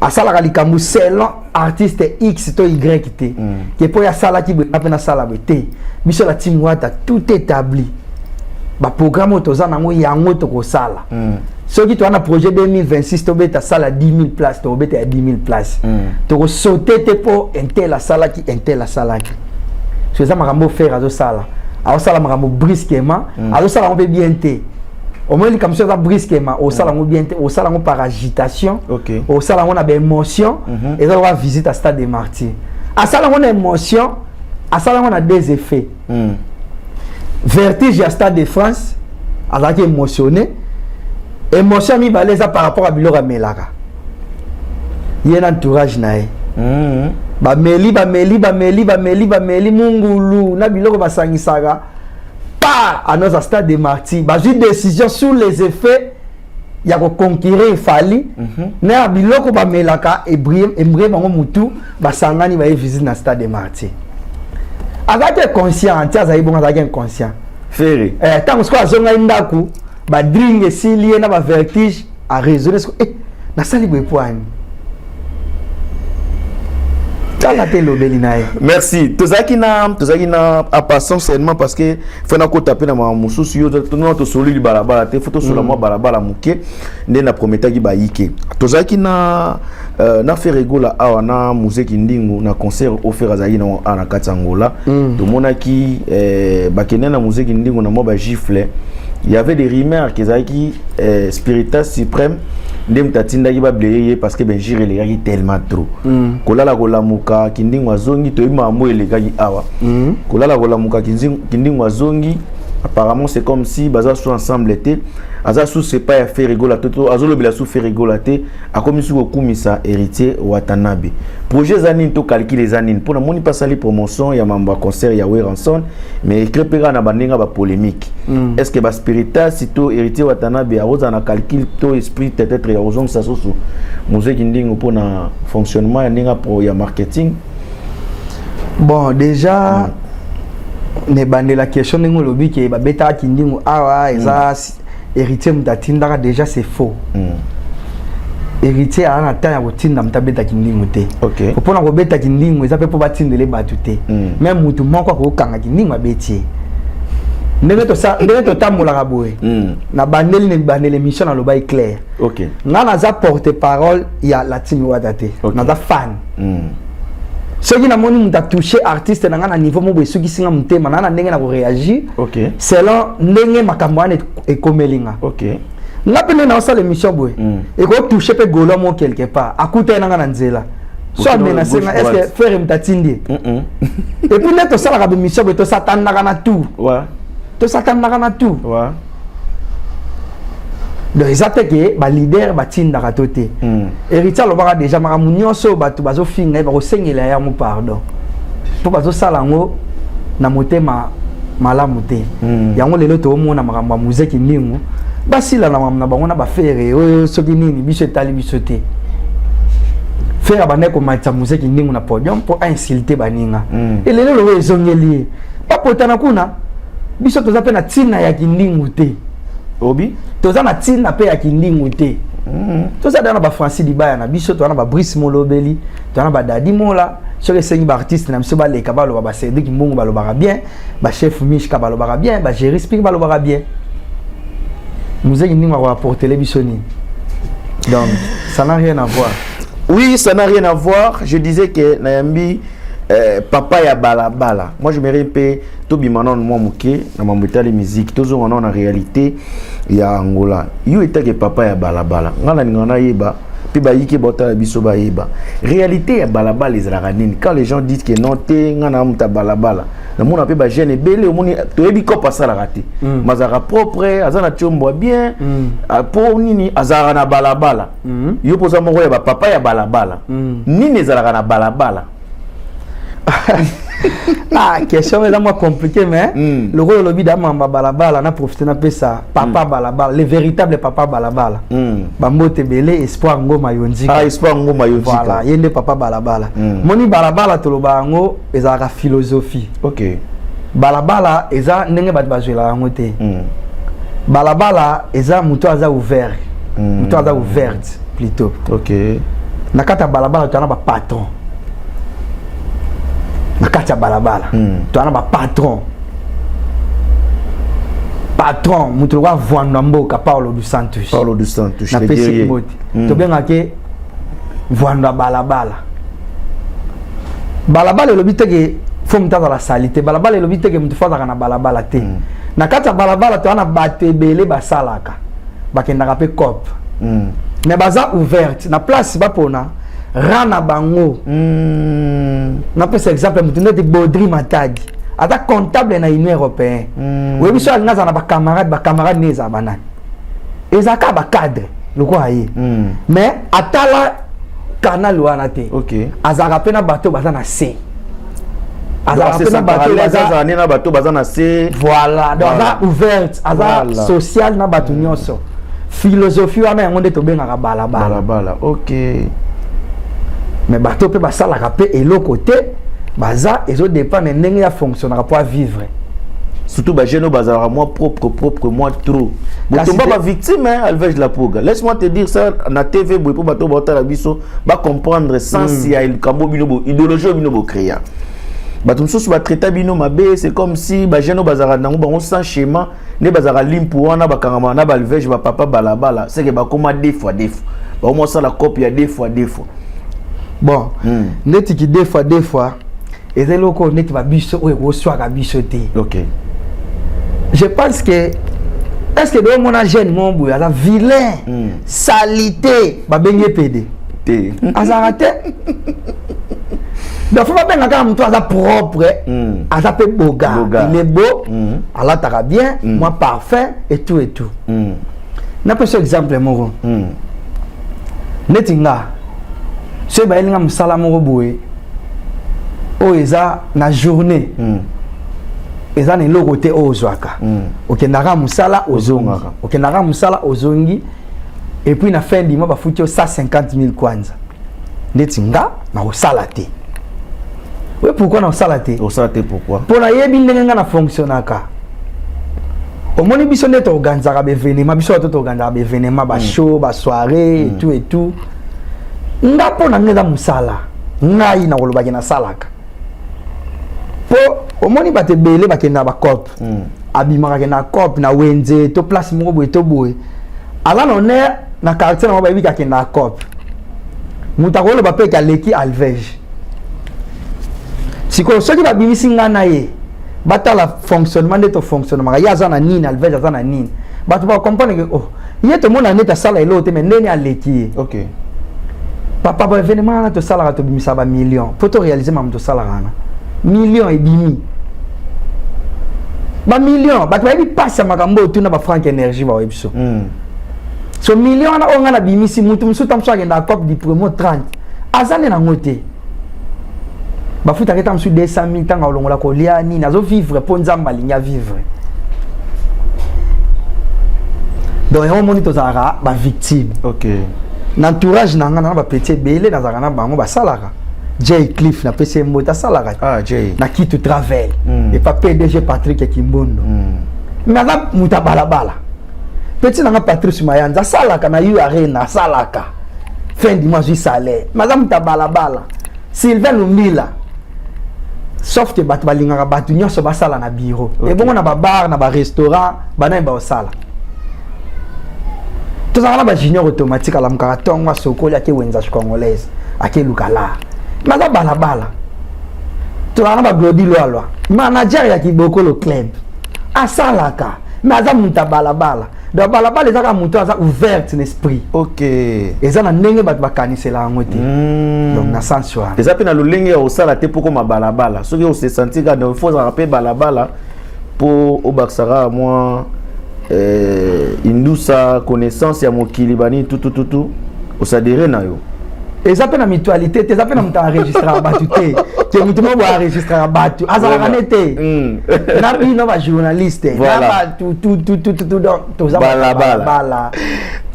Asalaka likambo selon artiste X to Y te. Ke mpo oyo asalaki boye, nga mpe nasala boye te. Biso la team Wata, tout établi, baprogramme oyo toza nango, yango tokosala. Soki toza na projet 2026 tobeta sala 10 000 place, tokobeta ya 10 000 place. Tokosaute te mpo un tel asalaki, un tel asalaki. So eza makambo Ferre azosala, azosala makambo brusquement. Azosala yango mpe bien te. Omoni, likambo so eza brusquement, osala yango bien te, osala yango par agitation, osala yango na baémotion. Eza lokola visite à Stade de Martyr, asala yango na émotion, asala yango na deux effets. Vertige ya Stade de France, azalaki émotionné. Émotion ya mibale eza par rapport à biloko amelaka, ye na entourage na ye. Bameli, bameli, bameli, bameli, bameli mungulu na biloko basangisaka pa annonce ya Stade de Martyr. Bazwi décision sur les effets ya koconquérir Fally na ya biloko bamelaka, embrie bango mutu, basangani, baye visite na Stade de Martyr. Azalaki inconscient ti azali bongo, azalaki inconscient. Ferre? Ntango sikoyo azongai ndako, badringue esili ye na bavertige, araisonne sikoyo: nasali boye po ani? Tala te elobeli na ye. Merci. Tozalaki na en passant seulement, parce que faut nakota mpe na makambo mosusu. Yo tona tosololi balabala te, faut tosola mwa balabala moke nde na prometaki bayike. Tozalaki na Ferre Gola awa na Muzeki Ndingu na concert oyo Ferre azalaki nango awa na kati ya Angola. Tomonaki bakende na Muzeki Ndingu na mwa bagifle. Il y avait des rumeurs kezalaki Spiritas Suprême nde moto atindaki bableye ye, parce que benjire elekaki tellement trop. Kolala kolamuka, Kindingo azongi. Toyebi makambo elekaki awa. Kolala kolamuka, Kindingo azongi. Apparemment, c'est comme si baza su ensemble te, aza su sepa ya Ferre Gola te, to azolobela su Ferre Gola te, akomi su kokumisa Héritier Watanabe. Projet eza nini to calcul eza nini? Mpo namoni mpe asali promotion ya mambo ya concert ya Werrason, mais écrit mpe kaka na bandenge ya bapolémique. Est ce que baspiritas to Héritier Watanabe akozala na calcul to esprit peut-être ya kozongisa susu Mozeki Ndingo mpona fonctionnement ya ndenge ya marketing? Bon, déjà, na ebandela question, ndenge olobi ke babetaka Kindingo awa eza Héritier moto atindaka, déjà c'est faux. Héritier aza na temps ya kotinda moto abeta Kindingo te. Mpona kobeta Kindingo eza mpe mpo batindele bato te. Même motu moko akokanga Kindingo, abeti ye. Ndenge totambolaka boye, na bandeli, na ebandeli émission nalobaki clair: nga naza porte parole ya la team Wata te. Naza fan. Soki namoni moto atouche artiste na nga na niveau moko boye, esukisi nga motema na ndenge na koréagir selon ndenge makambo wana ekomeli nga. Nga mpe nde naosala émission boye, ekotouche mpe golo mo quelque part, akuta ye na nga na nzela so amenace nga, est ce que Ferre moto atindi ye? Et puis nde tosalaka bémission boye, tosatandaka na tout. Tosatandaka na tout. Donc eza te ke baleader batindaka to te. Héritier alobaka déjà makambo nyonso oyo bato bazofinga ye, bakosengela yango pardon mpo bazosala yango na motema malamu te. Yango lelo toomona makambo ya Muzeki Ndingu, basila na makambo na bango na baFerre oyo. Soki nini, biso etali biso te. Ferre abandaki komatisa Muzeki Ndingu na podium mpo ainsulte baninga. Elelo loko ezongeli ye, bapotana kuna. Biso toza mpe na ntina ya Kindingu te. Obi? Toza na ntina mpe ya Kindingu te. Toza da na bafrancis Libaya na biso, toza na babrice Molobeli, toza na badadi Mola. Soki esengi baartiste na biso baleka baloba, bacédrik Mbongo balobaka bien, bachef Mishka balobaka bien, bagéri Spik balobaka bien. Muzeki ndingo akoapportele biso nini? Donc ça n'a rien à voir. Oui, ça n'a rien à voir. Je disais que nayambi papa ya balabala. Moi, je me mpe tobima nano mwa moke na mambo etali musique, tozonga nano na réalité ya Angola. Yo etake papa ya balabala, ngai nalingaka nayeba mpe bayiki baotala biso bayeba réalité ya balabala ezalaka nini. Quand les gens disent que non te, ngai na moto ya balabala, namona mpe bajeune ebele, omoni toyebi kope asalaka te, mazalaka propre, aza na tiombo ya bien, mpo nini azalaka na balabala? Yo mpoza moko ya bapapa ya balabala, nini ezalaka na balabala? Ah, question eza mwa compliqué, mais lokola olobi da mamba balabala, na profite napesa papa balabala, le véritable papa balabala, bambote ebele, Espoir Ngoma Yonzika. Ah, Espoir Ngoma Yonzika. Voilà, ye nde papa balabala. Moni balabala, toloba yango ezalaka philosophie. Balabala eza ndenge bato bazwelaka yango te. Balabala eza moto aza ouvert, moto aza ouverte plutôt. Na kati ya balabala toza na bapatron. Na kati ya balabala toza na bapatron. Patron moto lokola Vwando ya mboka, Paulo dos Santos. Paulo dos Santos. Napesi mbote. Tobengaki Vwando ya balabala. Balabala elobi teke faut moto azala sali te. Balabala elobi teke moto faut azalaka na balabala te. Na kati ya balabala toza na bato ebele basalaka, bakendaka mpe cope, mais baza ouverte na place bapona ra na bango. Napesa exemple, moto neti Baudry Matadi, aza comptable na Union européenne. Oyebi so alingi azala na bacamarade, bacamarade nde ezala banani? Ezala kaka bacadre lokola ye. Mais atala canal wana te. Azalaka mpe na bato baza na se, azalaka mpe na bato. Azala nde na bato baza na se. Voilà, donc aza ouverte, aza social na bato nyonso. Philosophie wana, yango nde tobengaka balabala. Balabala, ok. Mais bato mpe basalaka mpe eloko te, baza ezodépendre ndenge ya fonctionnaka mpo avivre. Surtout bajeune oyo bazalaka mwa propre propre, mwa trop botomba bavictime, hein. Alvege la Poga, laisse-moi te dire ça na TV boye mpo bato baotala biso bacomprendre sens ya likambo bino bo idéologie oyo bino bocréa. Bato mosusu batraita bino mabe. C'est comme si bajeune oyo bazalaka nango bango sans schéma nde bazalaka limpu wana, bakangama na balvege, bapapa balabala, seke bakóma deux fois deux fois, bakoma osala cope ya deux fois deux fois. Bon, ndeti deux fois deux fois eza eloko neti babiso oyo ekoswaka biso te. Je pense que est ce que domona jeune moko boye aza vilain, salité, babengi ye pede? Te. Azalaka te. Donc faut babenga kaka moto aza propre, aza mpe boga, il est beau, alataka bien, mwa parfum et tout et tout. Napesa exemple moko. Neti nga, soki bayelinga mosala moko boye oyo eza na journée, eza na eloko te oyo ozwaka, okendaka mosala, ozongi, okendaka mosala, ozongi, et puis na fin du mois bafuti yo 150 000 kwanza, ndeti nga nakosala te. Oye pourquoi nakosala te? Osala te pourquoi? Mpo nayebi ndenge nga na fonctionnaka. Omoni biso nde toorganisaka baévénement, biso bato toorganisaka baévénement, bashow, basoirée et tout et tout. Nga mpo na nga eza mosala. Ngai nakolobaki nasalaka mpo omoni bato ebele bakendaka bacope, abimaka, akendaka cope na wenze to place moko boye to boye, aza na honneur na quartier nango, bayebi akendaka cope. Moto akoloba mpe eke aleki Alvege. Sikoyo soki babimisi ngai na ye, batala fonctionnement nde tofonctionnemaka, ye aza na nini, Alvege aza na nini, bato bacomprendre ke oh, ye tomona neti asala eloko te, mais ndeni aleki ye. Papa, ba événement wana tosalaka, tobimisaka bamillion mpo toréalise makambo tosalaka wana. Million ebimi, bamillion, bato bayebi mpasi ya makambo oyo. Tuna bafrank énergie, baoyebi biso. So million wana oyo ngai nabimisi, mutu mosusu ta mosusu akendaka cope du promo 30, aza nde nango te. Bafutaka ta mosusu 200 000. Ntango alongola kolia nini, azovivre mpo Nzambe alingi avivre. Donc yango omoni tozalaka bavictime. Na entourage na nga, na bapeti ebele nazalaka na bango basalaka. Jay Cliff, napesi ye mbote, asalaka na Kitu Travel, epa PDG Patrick Kimbondo. Mais aza moto ya balabala. Petit nanga Patrice Mayanza asalaka na U Arena, asalaka fin du mois azwi salaire, mais aza moto ya balabala. Sylvain Lumbila, sauf que bato balingaka bato nyonso basala na bureau. Ebongo na babar, na barestaurant, banani baosala? Tozalaka na bajunior automatique, alamukaka ntongo, asokoli, ake wenzage congolaise, akeluka la, mais aza balabala. Tozalaka na baglodi Lwalwa, manager ya Kibokolo Club, asalaka, mais aza moto ya balabala. Donc balabala eza kaka moto aza ouverte na esprit. Eza na ndenge bato bakanisela yango te. Donc na sens wana. Eza mpe na lolenge ya kosala te mpo koma balabala. Soki ose sentir kaka, donc faut ozalaka mpe balabala mpo obakisaka mwa indusa connaissance ya mokili, banini, tutututu, osadere na yo. Eza mpe na mutualité te, eza mpe na moto aenregistraka bato te, ke moto moko boye aenregistraka bato, azalaka ne te. Na bino bajournaliste na bato tutututu, donc toza Balabala. balabala.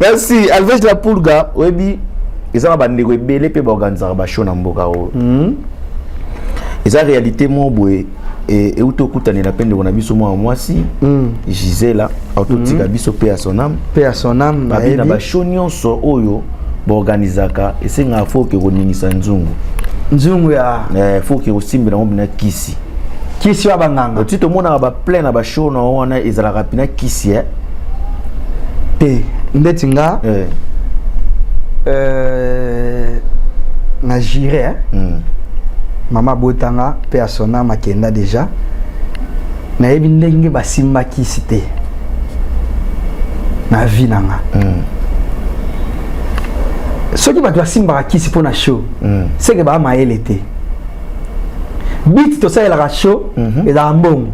Merci, Alves la Pulga. Oyebi, eza na bandeko ebele mpe baorganisaka bashow na mboka oyo. Eza réalité moko boye euti okutanela mpe ndeko na biso mwana mwasi Gisela, autotika biso mpe ya son âme. Mpe ya son âme. Babi na Nayebi. Bashow nyonso oyo baorganisaka, esengaka faut oke koningisa nzungu. Nzungu ya? Faut oke kosimbela yango mpena kisi. Kisi ya banganga. Oti tomonaka baplein na bashow na wana, ezalaka mpena kisi, eh? Te, ndeti nga na jure, eh? Mama abotanga mpe ya son âme akenda déjà, nayebi ndenge basimba kisi te na vie na nga. Soki bato basimbaka kisi mpo na show, seke baa mayele te. But tosalelaka show ezalaka mbongo.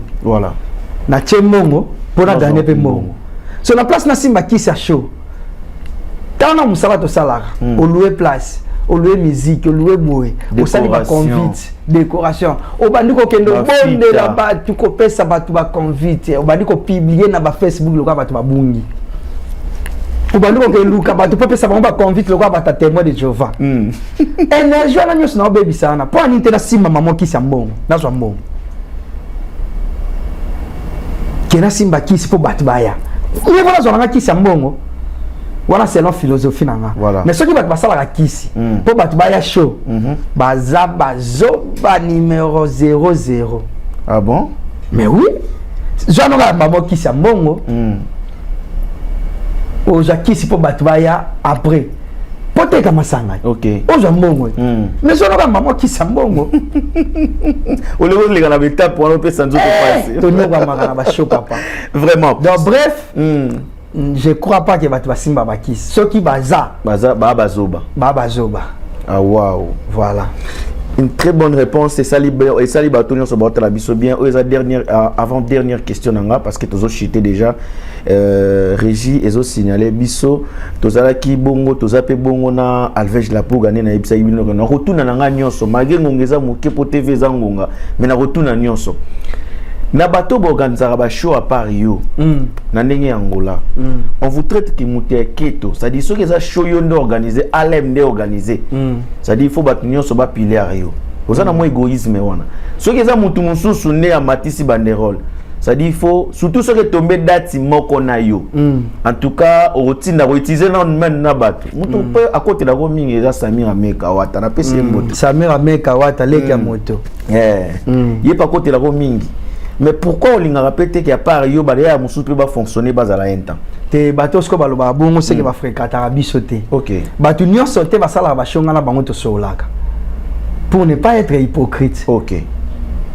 Natie mbongo mpo na gagner mpe mbongo. So na place nasimba kisi ya show, ntango na mosala tosalaka, olouer place, olouer musique, olouer boye, osali baconvite, décoration, obandi kokende obondela bato, kopesa bato baconvite, obandi kopublier na bafacebook lokola bato babungi, obandi kokeluka bato mpo opesa bango baconvite lokola bato ya Témoin de Jéhovah. Énergie wana nyonso na obebisa wana mpo anini te? Nasimba mama kisi ya mbongo, nazwa mbongo, ke nasimba kisi mpo bato baya mpo nazwa nanga kisi ya mbongo wana, selon philosophie na nga. Mais soki bato basalaka kisi mpo bato baya show, baza bazoba numéro 00. Ah bon? Mais oui, zwa noka mama kisi ya mbongo, ozwa kisi mpo bato baya, après mpo teka masanga, ozwa mbongo. Mais zwa noka mama kisi ya mbongo. Olingi oleka na baétape wana, opesa nzoto pasi. Tonyokwamaka na bashow, papa. Vraiment. Donc bref, je crois pas que bato basimba bakisi. Soki baza, baza baa bazoba. Baa bazoba. Ah wow. Voilà. Une très bonne réponse. Esali, esali bato nyonso baotala biso bien. Oyo eza dernière, avant dernière question na nga, parce que tozochite déjà, régie ezosignale biso. Tozalaki bongo, toza mpe bongo na Alvege La Pulga. Nde nayebisaki bino, nakotuna na nga nyonso malgré ngonga eza moke, mpo TV eza ngonga, mais nakotuna nyonso na bato baorganisaka bashow à part yo. Na ndenge ya Angola, on vous traite que moto ya keto, c'est-à-dire soki eza show yo nde organise, alem nde organise, c'est-à-dire il faut bato nyonso bapiliare yo. Oza na mwa égoïsme wana. Soki eza motu mosusu nde amatisi banderole, c'est-à-dire il faut, surtout soki etombe date moko na yo, en tout cas okotinda koutiliser na mene na bato. Moto mpe akotelako mingi eza Samir Ameka Wata, napesi ye moto. Samir Ameka Wata, leki ya moto. Ye mpe akotelako mingi. Mais pourquoi olingaka mpe te ke à part yo, baleya ya mosusu mpe bafonctionne, bazala un temps? Te, bato sikoyo balobaka bongo, seke bafréquentaka biso te. Bato nyonso te basalaka bashonga na bango, tosololaka, pour ne pas être hypocrite.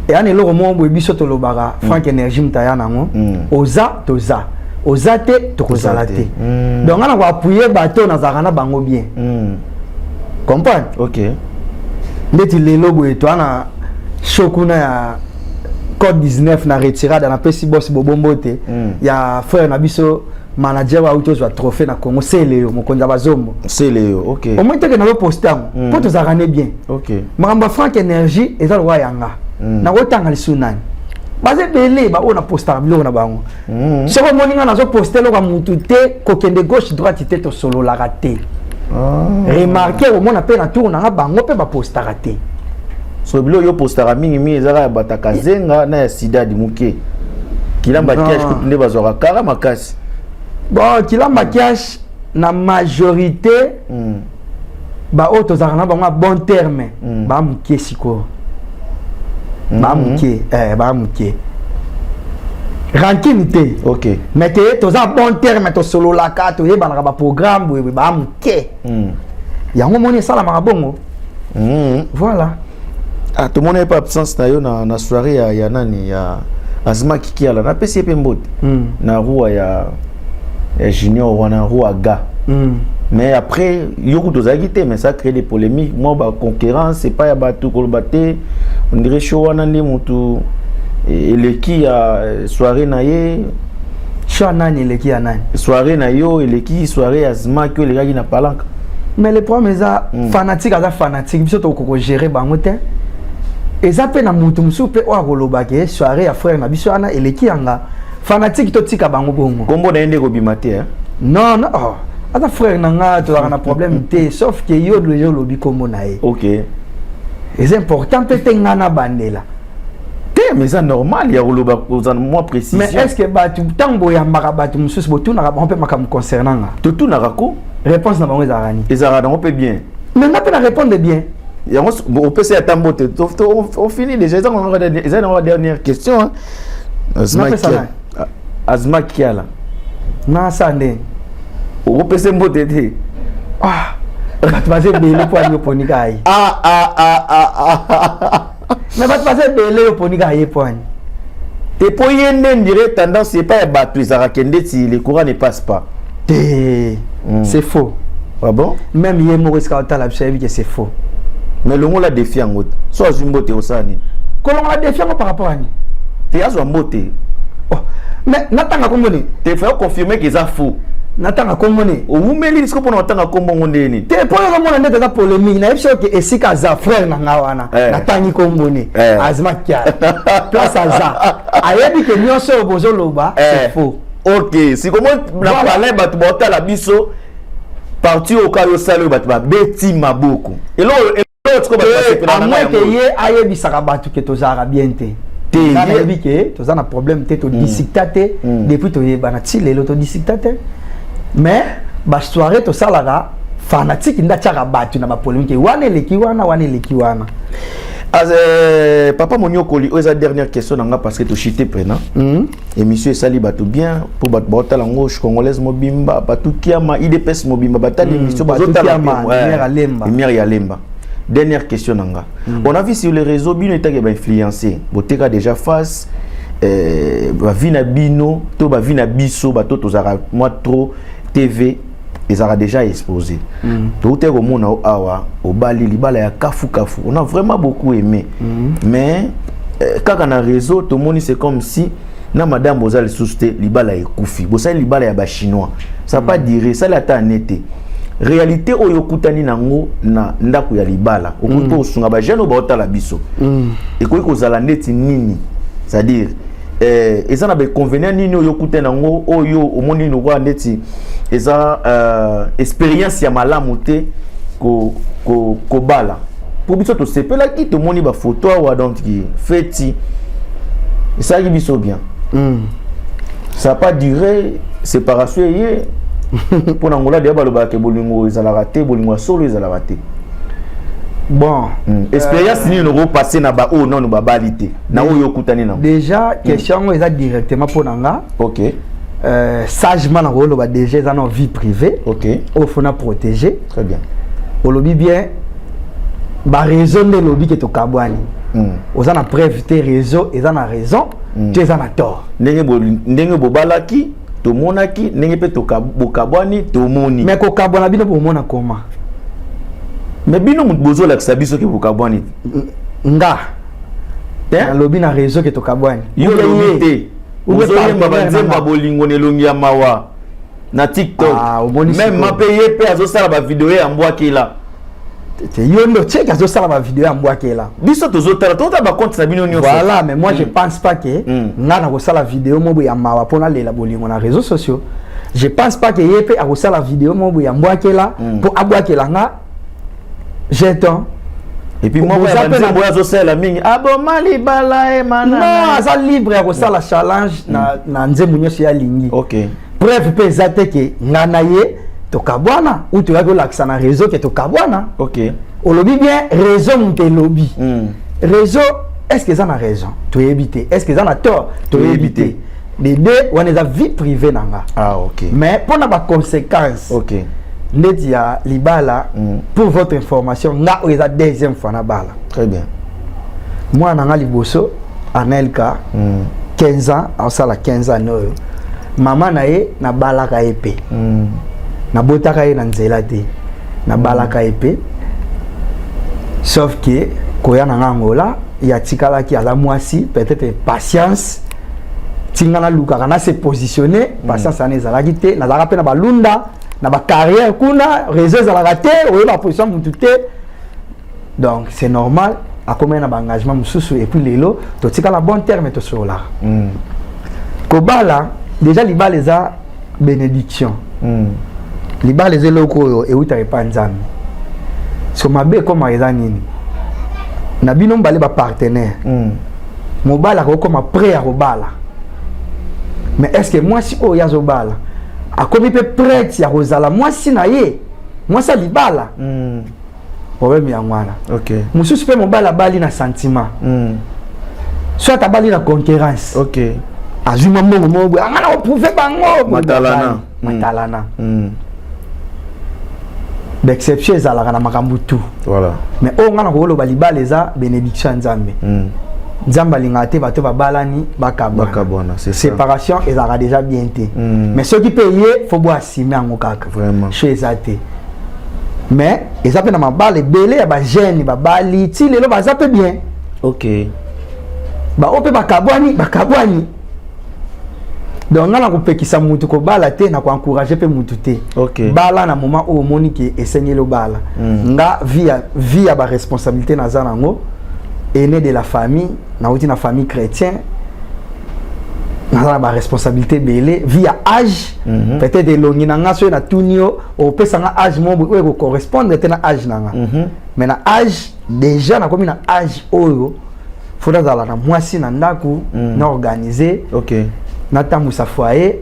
Eya na eloko moko boye biso tolobaka, Frank Énergie, moto aya nango. Oza, toza, oza te, tokozala te. Donc nga na koappuyer bato nazalaka na bango bien. Comprendre? Ok. Ndeti lelo boye, toa na show kuna ya code 19 na retirada, napesi boss Bobombo te, ya frère na biso, manager oyo auti ozwa trophée na Congo, Seleyo, mokonzi ya bazombo. Seleyo, ok. Omoi teke nazoposte yango mpo tozalaka ne bien. Makambo ya Frank Énergie eza lokwa yanga. Nakotanga lisusu nani? Baza ebele baoyo napostaka biloko na bango. Soki omoni nga nazoposte eloko ya mutu te, kokende gauche droite te, tosololaka te. Remarque, omona mpe na tour nanga, bango mpe bapostaka te. So biloko yo postaka mingimingi ezaka ya bataka zenga na ya sidadi moke kilamba. Non. Kiage kutu nde bazwaka kara makasi. Bon, Kilamba Cash, na majorité baoyo tozalaka na bango ya bon terme, bamoke sikoyo, bamoke, bamoke, rancune te. Mais ke toza bon terme, tosololaka, toyebanaka baprogramme boye, bamoke. Yango moni esalamaka bongo. Voilà. Ah, tomoni ye mpe absence na yo na soirée ya nani, ya Azma Kikiala. Napesi ye mpe mbote na rua ya Junior wana, rua ga. Mais après yo kutu ozalaki te, mais ça crée des polémiques, mwa baconcurrence epai ya bato, koloba te on dirait show wana nde motu eleki ya soirée na ye. Show ya nani eleki ya nani? Soirée na yo eleki soirée ya Azmaki oyo elekaki na Palanka. Mais le problème eza fanatique aza fanatique, biso tokoki kogérer bango te. Eza mpe na motu mosusu mpe oyo akoloba ke soirée ya frère na biso wana eleki yanga. Fanatique, totika bango bongo. Nkombo na ye nde kobima te, hein? Non, oh, aza frère na nga, tozalaka na problème te, sauf ke yo deja olobi nkombo na ye. Eza important mpe te nga na bandela. Te, mais eza normal ya koloba, kozala mwa précision. Mais est ce que bato, ntango boyambaka bato mosusu, botunaka bango mpe makambo concernant nga? Totunaka ko. Réponse na bango ezalaka nini? Ezalaka nango mpe bien. Mais nga mpe na répondre bien. Yango opesi ata mbote, on finit déjà. Eza nango dernière question, hein. Azma Napesa Kiala. Azma Kiala. Nasala ndenge? Okopesa mbote te? Ah, bato baza ebele mpo ani oponi kaka ye? Ah, ah, ah, ah, ah. Mais bato baza ebele, oponi kaka ye mpo ani? Te, mpo ye nde ndire tendance epai ya bato ezalaka ndeti le courant ne passe pas. Te. C'est faux. Ah bon? Même ye moko esika otala biso ayebi ke c'est faux. Mais longola défi yango. So azwi mbote, osala nini? Kolongola défi yango par rapport ani? Te, azwa mbote. Oh. Mais natanga kombo nini? Te, faut confirmer ke eza faux. Natanga kombo nini? Owumeli siko mpona otanga kombo ngo nde nini? Te, mpo ozomona ndete eza polémique. Nayebi soki esika aza frère na nga wana. Natangi kombo ne? Azma Kiala, place aza, ayebi ke nyonso oyo bozoloba, c'est faux. Ok, sikomo na palais, bato baotala biso parti oyo kaka yosala oyo, bato babeti maboko, eloko eloko sikoyo bato basepela na à moins ke yango. Ye ayebisaka bato ke tozalaka bien te. Te, nga nayebi ke toza na problème te, todiscuta te. Depuis toyebana ti lelo, todiscuta te. Mais basoirée tosalaka, fanatique nde atiaka bato na bapolémique, wana eleki wana, wana eleki wana. Papa Moniokoli, oyo eza dernière question na nga parce que tochite pena. Émission esali bato bien mpo bato baotala yango, congolaise mobimba, bato kiama UDPS mobimba batali émission. Bato bazotala Kiama, mpe, ouais, lumière ya Lemba. Lumière ya Lemba. Dernière question na nga. On a vu sur les réseaux bino etake bainfluencer, boteka déjà face bavi na bino to bavi na biso, bato tozalaka mwa trop TV ezalaka déjà exposé. Touti komona o awa obali libala ya kafu kafu, on a vraiment beaucoup aimé. Mais kaka na réseau tomoni c'est comme si na madame boza lisusu te, libala ekufi, bosali libala ya bachinois, ça pas dire esali ata ane te. Réalité oyo okutani nango na ndako ya libala, okoki mpe kosunga bajeune oyo baotala biso, ekoki kozala ndeti nini? C'est-à-dire eza na bainconvénient nini oyo okutani nango, oyo omoni lokola ndeti eza expérience ya malamu te kobala? Mpo biso tosepelaki, tomoni bafoto awa, donc feti esalaki biso bien. Ça a pas duré, séparation eye. Mpo na Ngola deya balobaka ke bolingo ezalaka te, bolingo ya solo ezalaka te. Bon. Expérience nini okopase na baoyo nano babali te, na oyo okutani nango? Déjà question yango eza directement mpo na nga. Sagement nakoloba déjà eza na vie privée oyo faut na protéger. Très bien. Olobi bien, baréseau nde elobi ke tokabwani. Oza na preuve te. Réseau eza na raison to eza na tort? Ndenge bobalaki tomonaki, ndenge mpe bokabwani tomoni. Mais kokabwana, bino bomona koma? Mais bino moto bozolakisa biso ke bokabwani. Nga te? Nalobi na réseau ke tokabwani? Yo olobi te. Ou bien ozoyemba partenaire banzembo na ya nga. Bolingo na elongi ya mawa na TikTok. Ah, omoni même sikoyo. Mpe ye mpe azosala bavideo ya mbwakela. Te, yo nde otieki azosala bavideo ya mbwakela. Biso tozotala, tozotala bacompte na bino nyonso. Voilà, mais moi je pense pas que nga nakosala vidéo moko ya mawa mpo nalela bolingo na réseaux sociaux. Je pense pas que ye mpe akosala vidéo moko ya mbwakela mpo abwakela nga jeton. Et puis moko Boza ya mpe na- banzembo oyo azosalela mingi, aboma libala Non, emana. aza libre ya kosala challenge na nzembo nyonso ye alingi. Preuve mpe eza te ke nga na ye tokabwana ou toyaki olakisa na réseau ke tokabwana. Olobi bien, réseau moto elobi. Réseau, est ce que eza na raison? Toyebi te. Est ce que eza na tort? Toyebi te. De deux wana eza vie privée na nga. Mais mpona baconséquence ndeti ya libala, pour votre information, nga oyo eza deuxième fois na bala. Très bien. Mwana na nga liboso Anelka, 15 ans, aosala 15 ans oyo. Mama na ye, nabalaka ye mpe. Nabotaka ye na nzela te, nabalaka ye mpe, sauf que koya na nga Angola, ye atikalaki aza mwasi. Peut-être patience ntinga nalukaka na se positionner, patience wana ezalaki te. Nazalaka mpe na balunda na bacarrière kuna, réseau ezalaka te, oyeba position mutu te. Donc c'est normal, akomai na baengagement mosusu. Et puis lelo totikala bon terme, tosololaka. Kobala déjà, libala eza bénédiction. Libala eza eloko oyo eutaka epa Nzambe. So mabe ekómaka eza nini? Na bino mibale bapartenaire, mobali akokóma prêt ya kobala, mais est ce que mwasi oyo ye azobala akomi mpe prête ya kozala mwasi na ye, mwasi ya libala? Problème yango wana. Mosusu mpe mobali abali na sentiment, soit abali na concurrence. Azwi mwa mbongo moko boye, anga na koprouver bango. Matalana. Matalana. Baexception ezalaka na makambo tout. Mais oyo nga na kokoloba, libala eza bénédiction ya Nzambe. Nzambe alingaka te bato babalani bakabwana. Bakabwana, c'est ça. Séparation ezalaka déjà bien te. Mais soki mpe ye, faut bo assumer yango kaka. So eza te, mais eza mpe na mabala ebele ya bajeune babali ti lelo baza mpe bien. Baoyo mpe bakabwani, bakabwani. Donc nga na kopekisa mutu kobala te, na koencourager mpe mutu te. Bala na moment oyo omoni ke esengeli obala. Nga vie ya baresponsabilité naza nango, aîné de la famille, nauti na famille chrétien, naza na baresponsabilité ebele. Vie ya âge, peut-être elongi na nga, soki natuni yo, opesa nga âge moko boye oyo ekocorrespondre te na âge na nga. Mais na âge déjà, nakomi na âge oyo faut nazala na mwasi na ndako, na organiser, natambwisa foyer.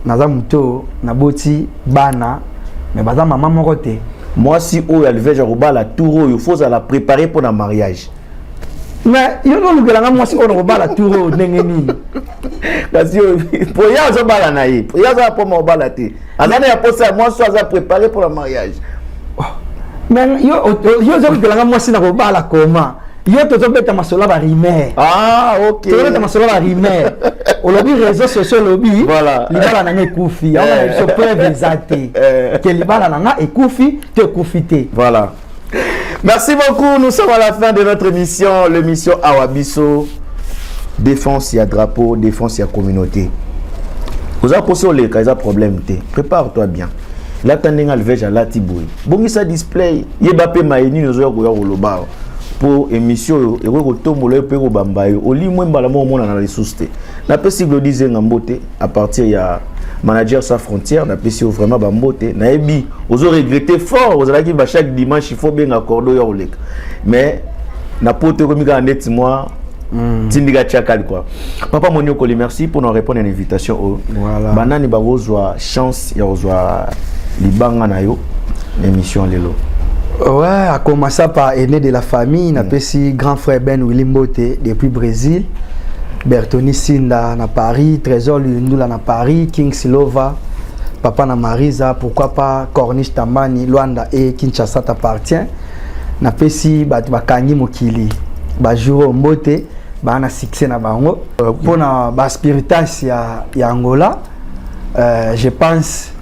Naza moto oyo naboti bana, mais baza mama moko te. Mwasi oyo Alvege akobala tour oyo, faut ozala préparé mpo na mariage. Mais yo nolukelanga mwasi oyo nakobala tour oyo ndenge nini? Kasi oyo po ye azobala na ye, po ye aza mpoma obala te, aza na ya posa ya mwasi oyo aza préparé mpo na mariage. Mais yo ozolukelanga mwasi na kobala koma yo tozobeta masolo ya barumeur. Ah, ok. Tozobeta masolo ya barumeur, olobi réseau sociaux, olobi libala na nga ekufi. Yango na biso, preuve eza te ke libala na nga ekufi to ekufi te. Voilà. Merci beaucoup. Nous sommes à la fin de notre émission, l'émission Awabiso. Défense, il y a drapeau, défense, il y a communauté. Vous avez posé au cas, problème. Prépare-toi bien. Lata ndenge Alvege alati boye, bongisa display, yeba mpe maye nini ozoya koya koloba awa mpo émission oyo ekoki kotombola yo mpe kobamba yo olimwe mbala moko omonana lisusu te. Napesi Glodi Zenga mbote à partir ya Manager Sans Frontière. Napesi yo vraiment bambote. Nayebi ozo regretter fort, ozalaki ba chaque dimanche il faut benga cordo ya koleka, mais na poto ekomi kaka neti mwa tindika tiakali quoi. Papa Moniokoli, merci pour nous répondre à l'invitation oyo. Banani bakozwa chance ya kozwa libanga na yo na émission lelo? Ouais, à commencer par aîné de la famille, napesi grand frère Ben Willy Mbote depuis Brésil, Bertoni Sinda na Paris, Trésor Lundula na Paris, King Silova, papa na Marisa, pourquoi pas Corniche Tambani, Luanda et Kinshasa t'appartient. Napesi bato bakangi mokili, bajour Mbote, ba na succès na bango. Mpona ba spiritas ya Angola, je pense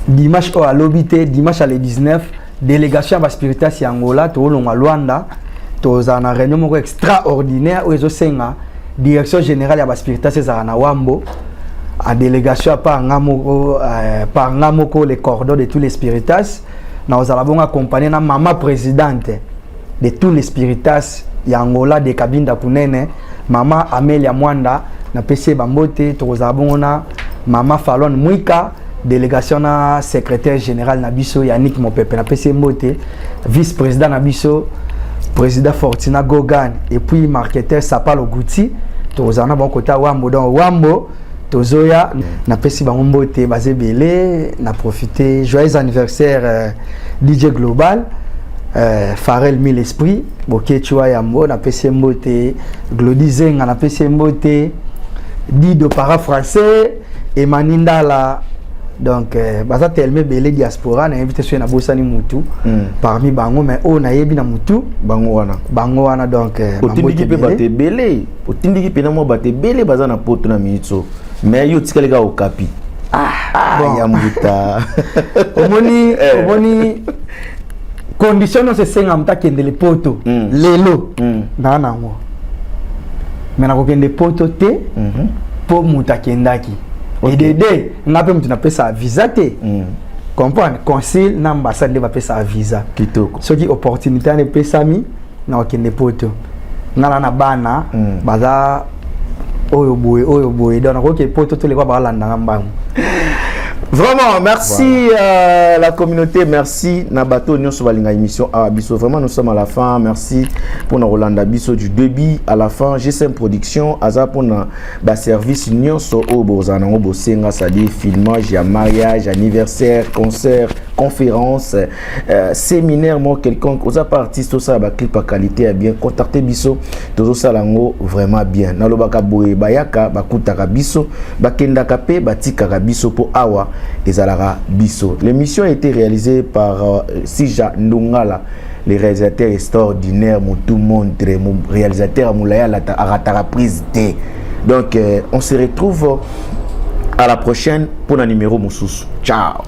dimanche oyo alobi te, dimanche ya le 19, délégation ya baspiritas ya Angola toolongwa Lwanda, tozala na réunion moko extraordinaire oyo ezosenga direction générale ya baspiritas ezala na Wambo, a délégation ya par nga moko, par nga moko, le cordon de tous les spiritas. Na ozala bongo accompagné na mama présidente de tous les spiritas ya Angola de Kabinda Kunene, mama Amelia Mwanda, napesi ye bambote. Tokozala bongo na mama Falon Mwika, délégation na secrétaire général na biso Yannick Mopepe, napesi ye mbote, vice président na biso président Fortina Gogan et puis marketeur Sapalo Gouti. Tokozala na bango kota Wambo. Donc Wambo, Tozoya, napesi bango mbote, baza ebele. Na profite, joyeux anniversaire DJ Global, Farel Mille Esprit Boketshu yambo, napesi ye mbote. Glodi Zenga, napesi ye mbote. Dido para français, Emani Ndala. Donc baza tellement ebele, diaspora. Nayebi te soki nabosani mutu parmi bango, mais oyo nayebi na mutu, bango wana. Bango wana. Donc otindiki mpe bato ebele, otindiki mpena mwa bato ebele baza na Poto na minute so, mais yo otikali kaka Okapi. Ah, bon. Ya mbuta. Omoni, omoni condition nyonso esenga moto akendele Poto lelo, naa nango, mais nakokende Poto te mpo moto akendaki edede. Nga mpe moto napesaka visa te, comprendre? Consul na ambassade nde bapesaka visa. Kitoko. Soki opportunité wana epesami, na kokende Poto. Nga na bana baza oyo boye, oyo boye, donc nakoki Poto to lekwa balandanga mbangu. Vraiment, merci, voilà. La communauté, merci na bato nyonso balinga émission à biso. Vraiment, nous sommes à la fin. Merci pour na Rolanda biso du début à la fin. GSM Production, aza pour na ba service nyonso oyo bozana nango bosenga, c'est-à-dire filmage ya mariage, anniversaire, concert, conférence, séminaire mo quelconque. Oza pas artiste, osala ba clip à qualité ya bien, contacter biso, tozosala yango vraiment bien. Nalobaka boye, bayaka bakutaka biso, bakendaka mpe batikaka biso, mpo awa ezalaka biso. L'émission a été réalisée par Sija Ndungala, le réalisateur extraordinaire, motu montre, mon réalisateur molaya arataka prise te. Donc on se retrouve à la prochaine pour un numéro mosusu. Ciao.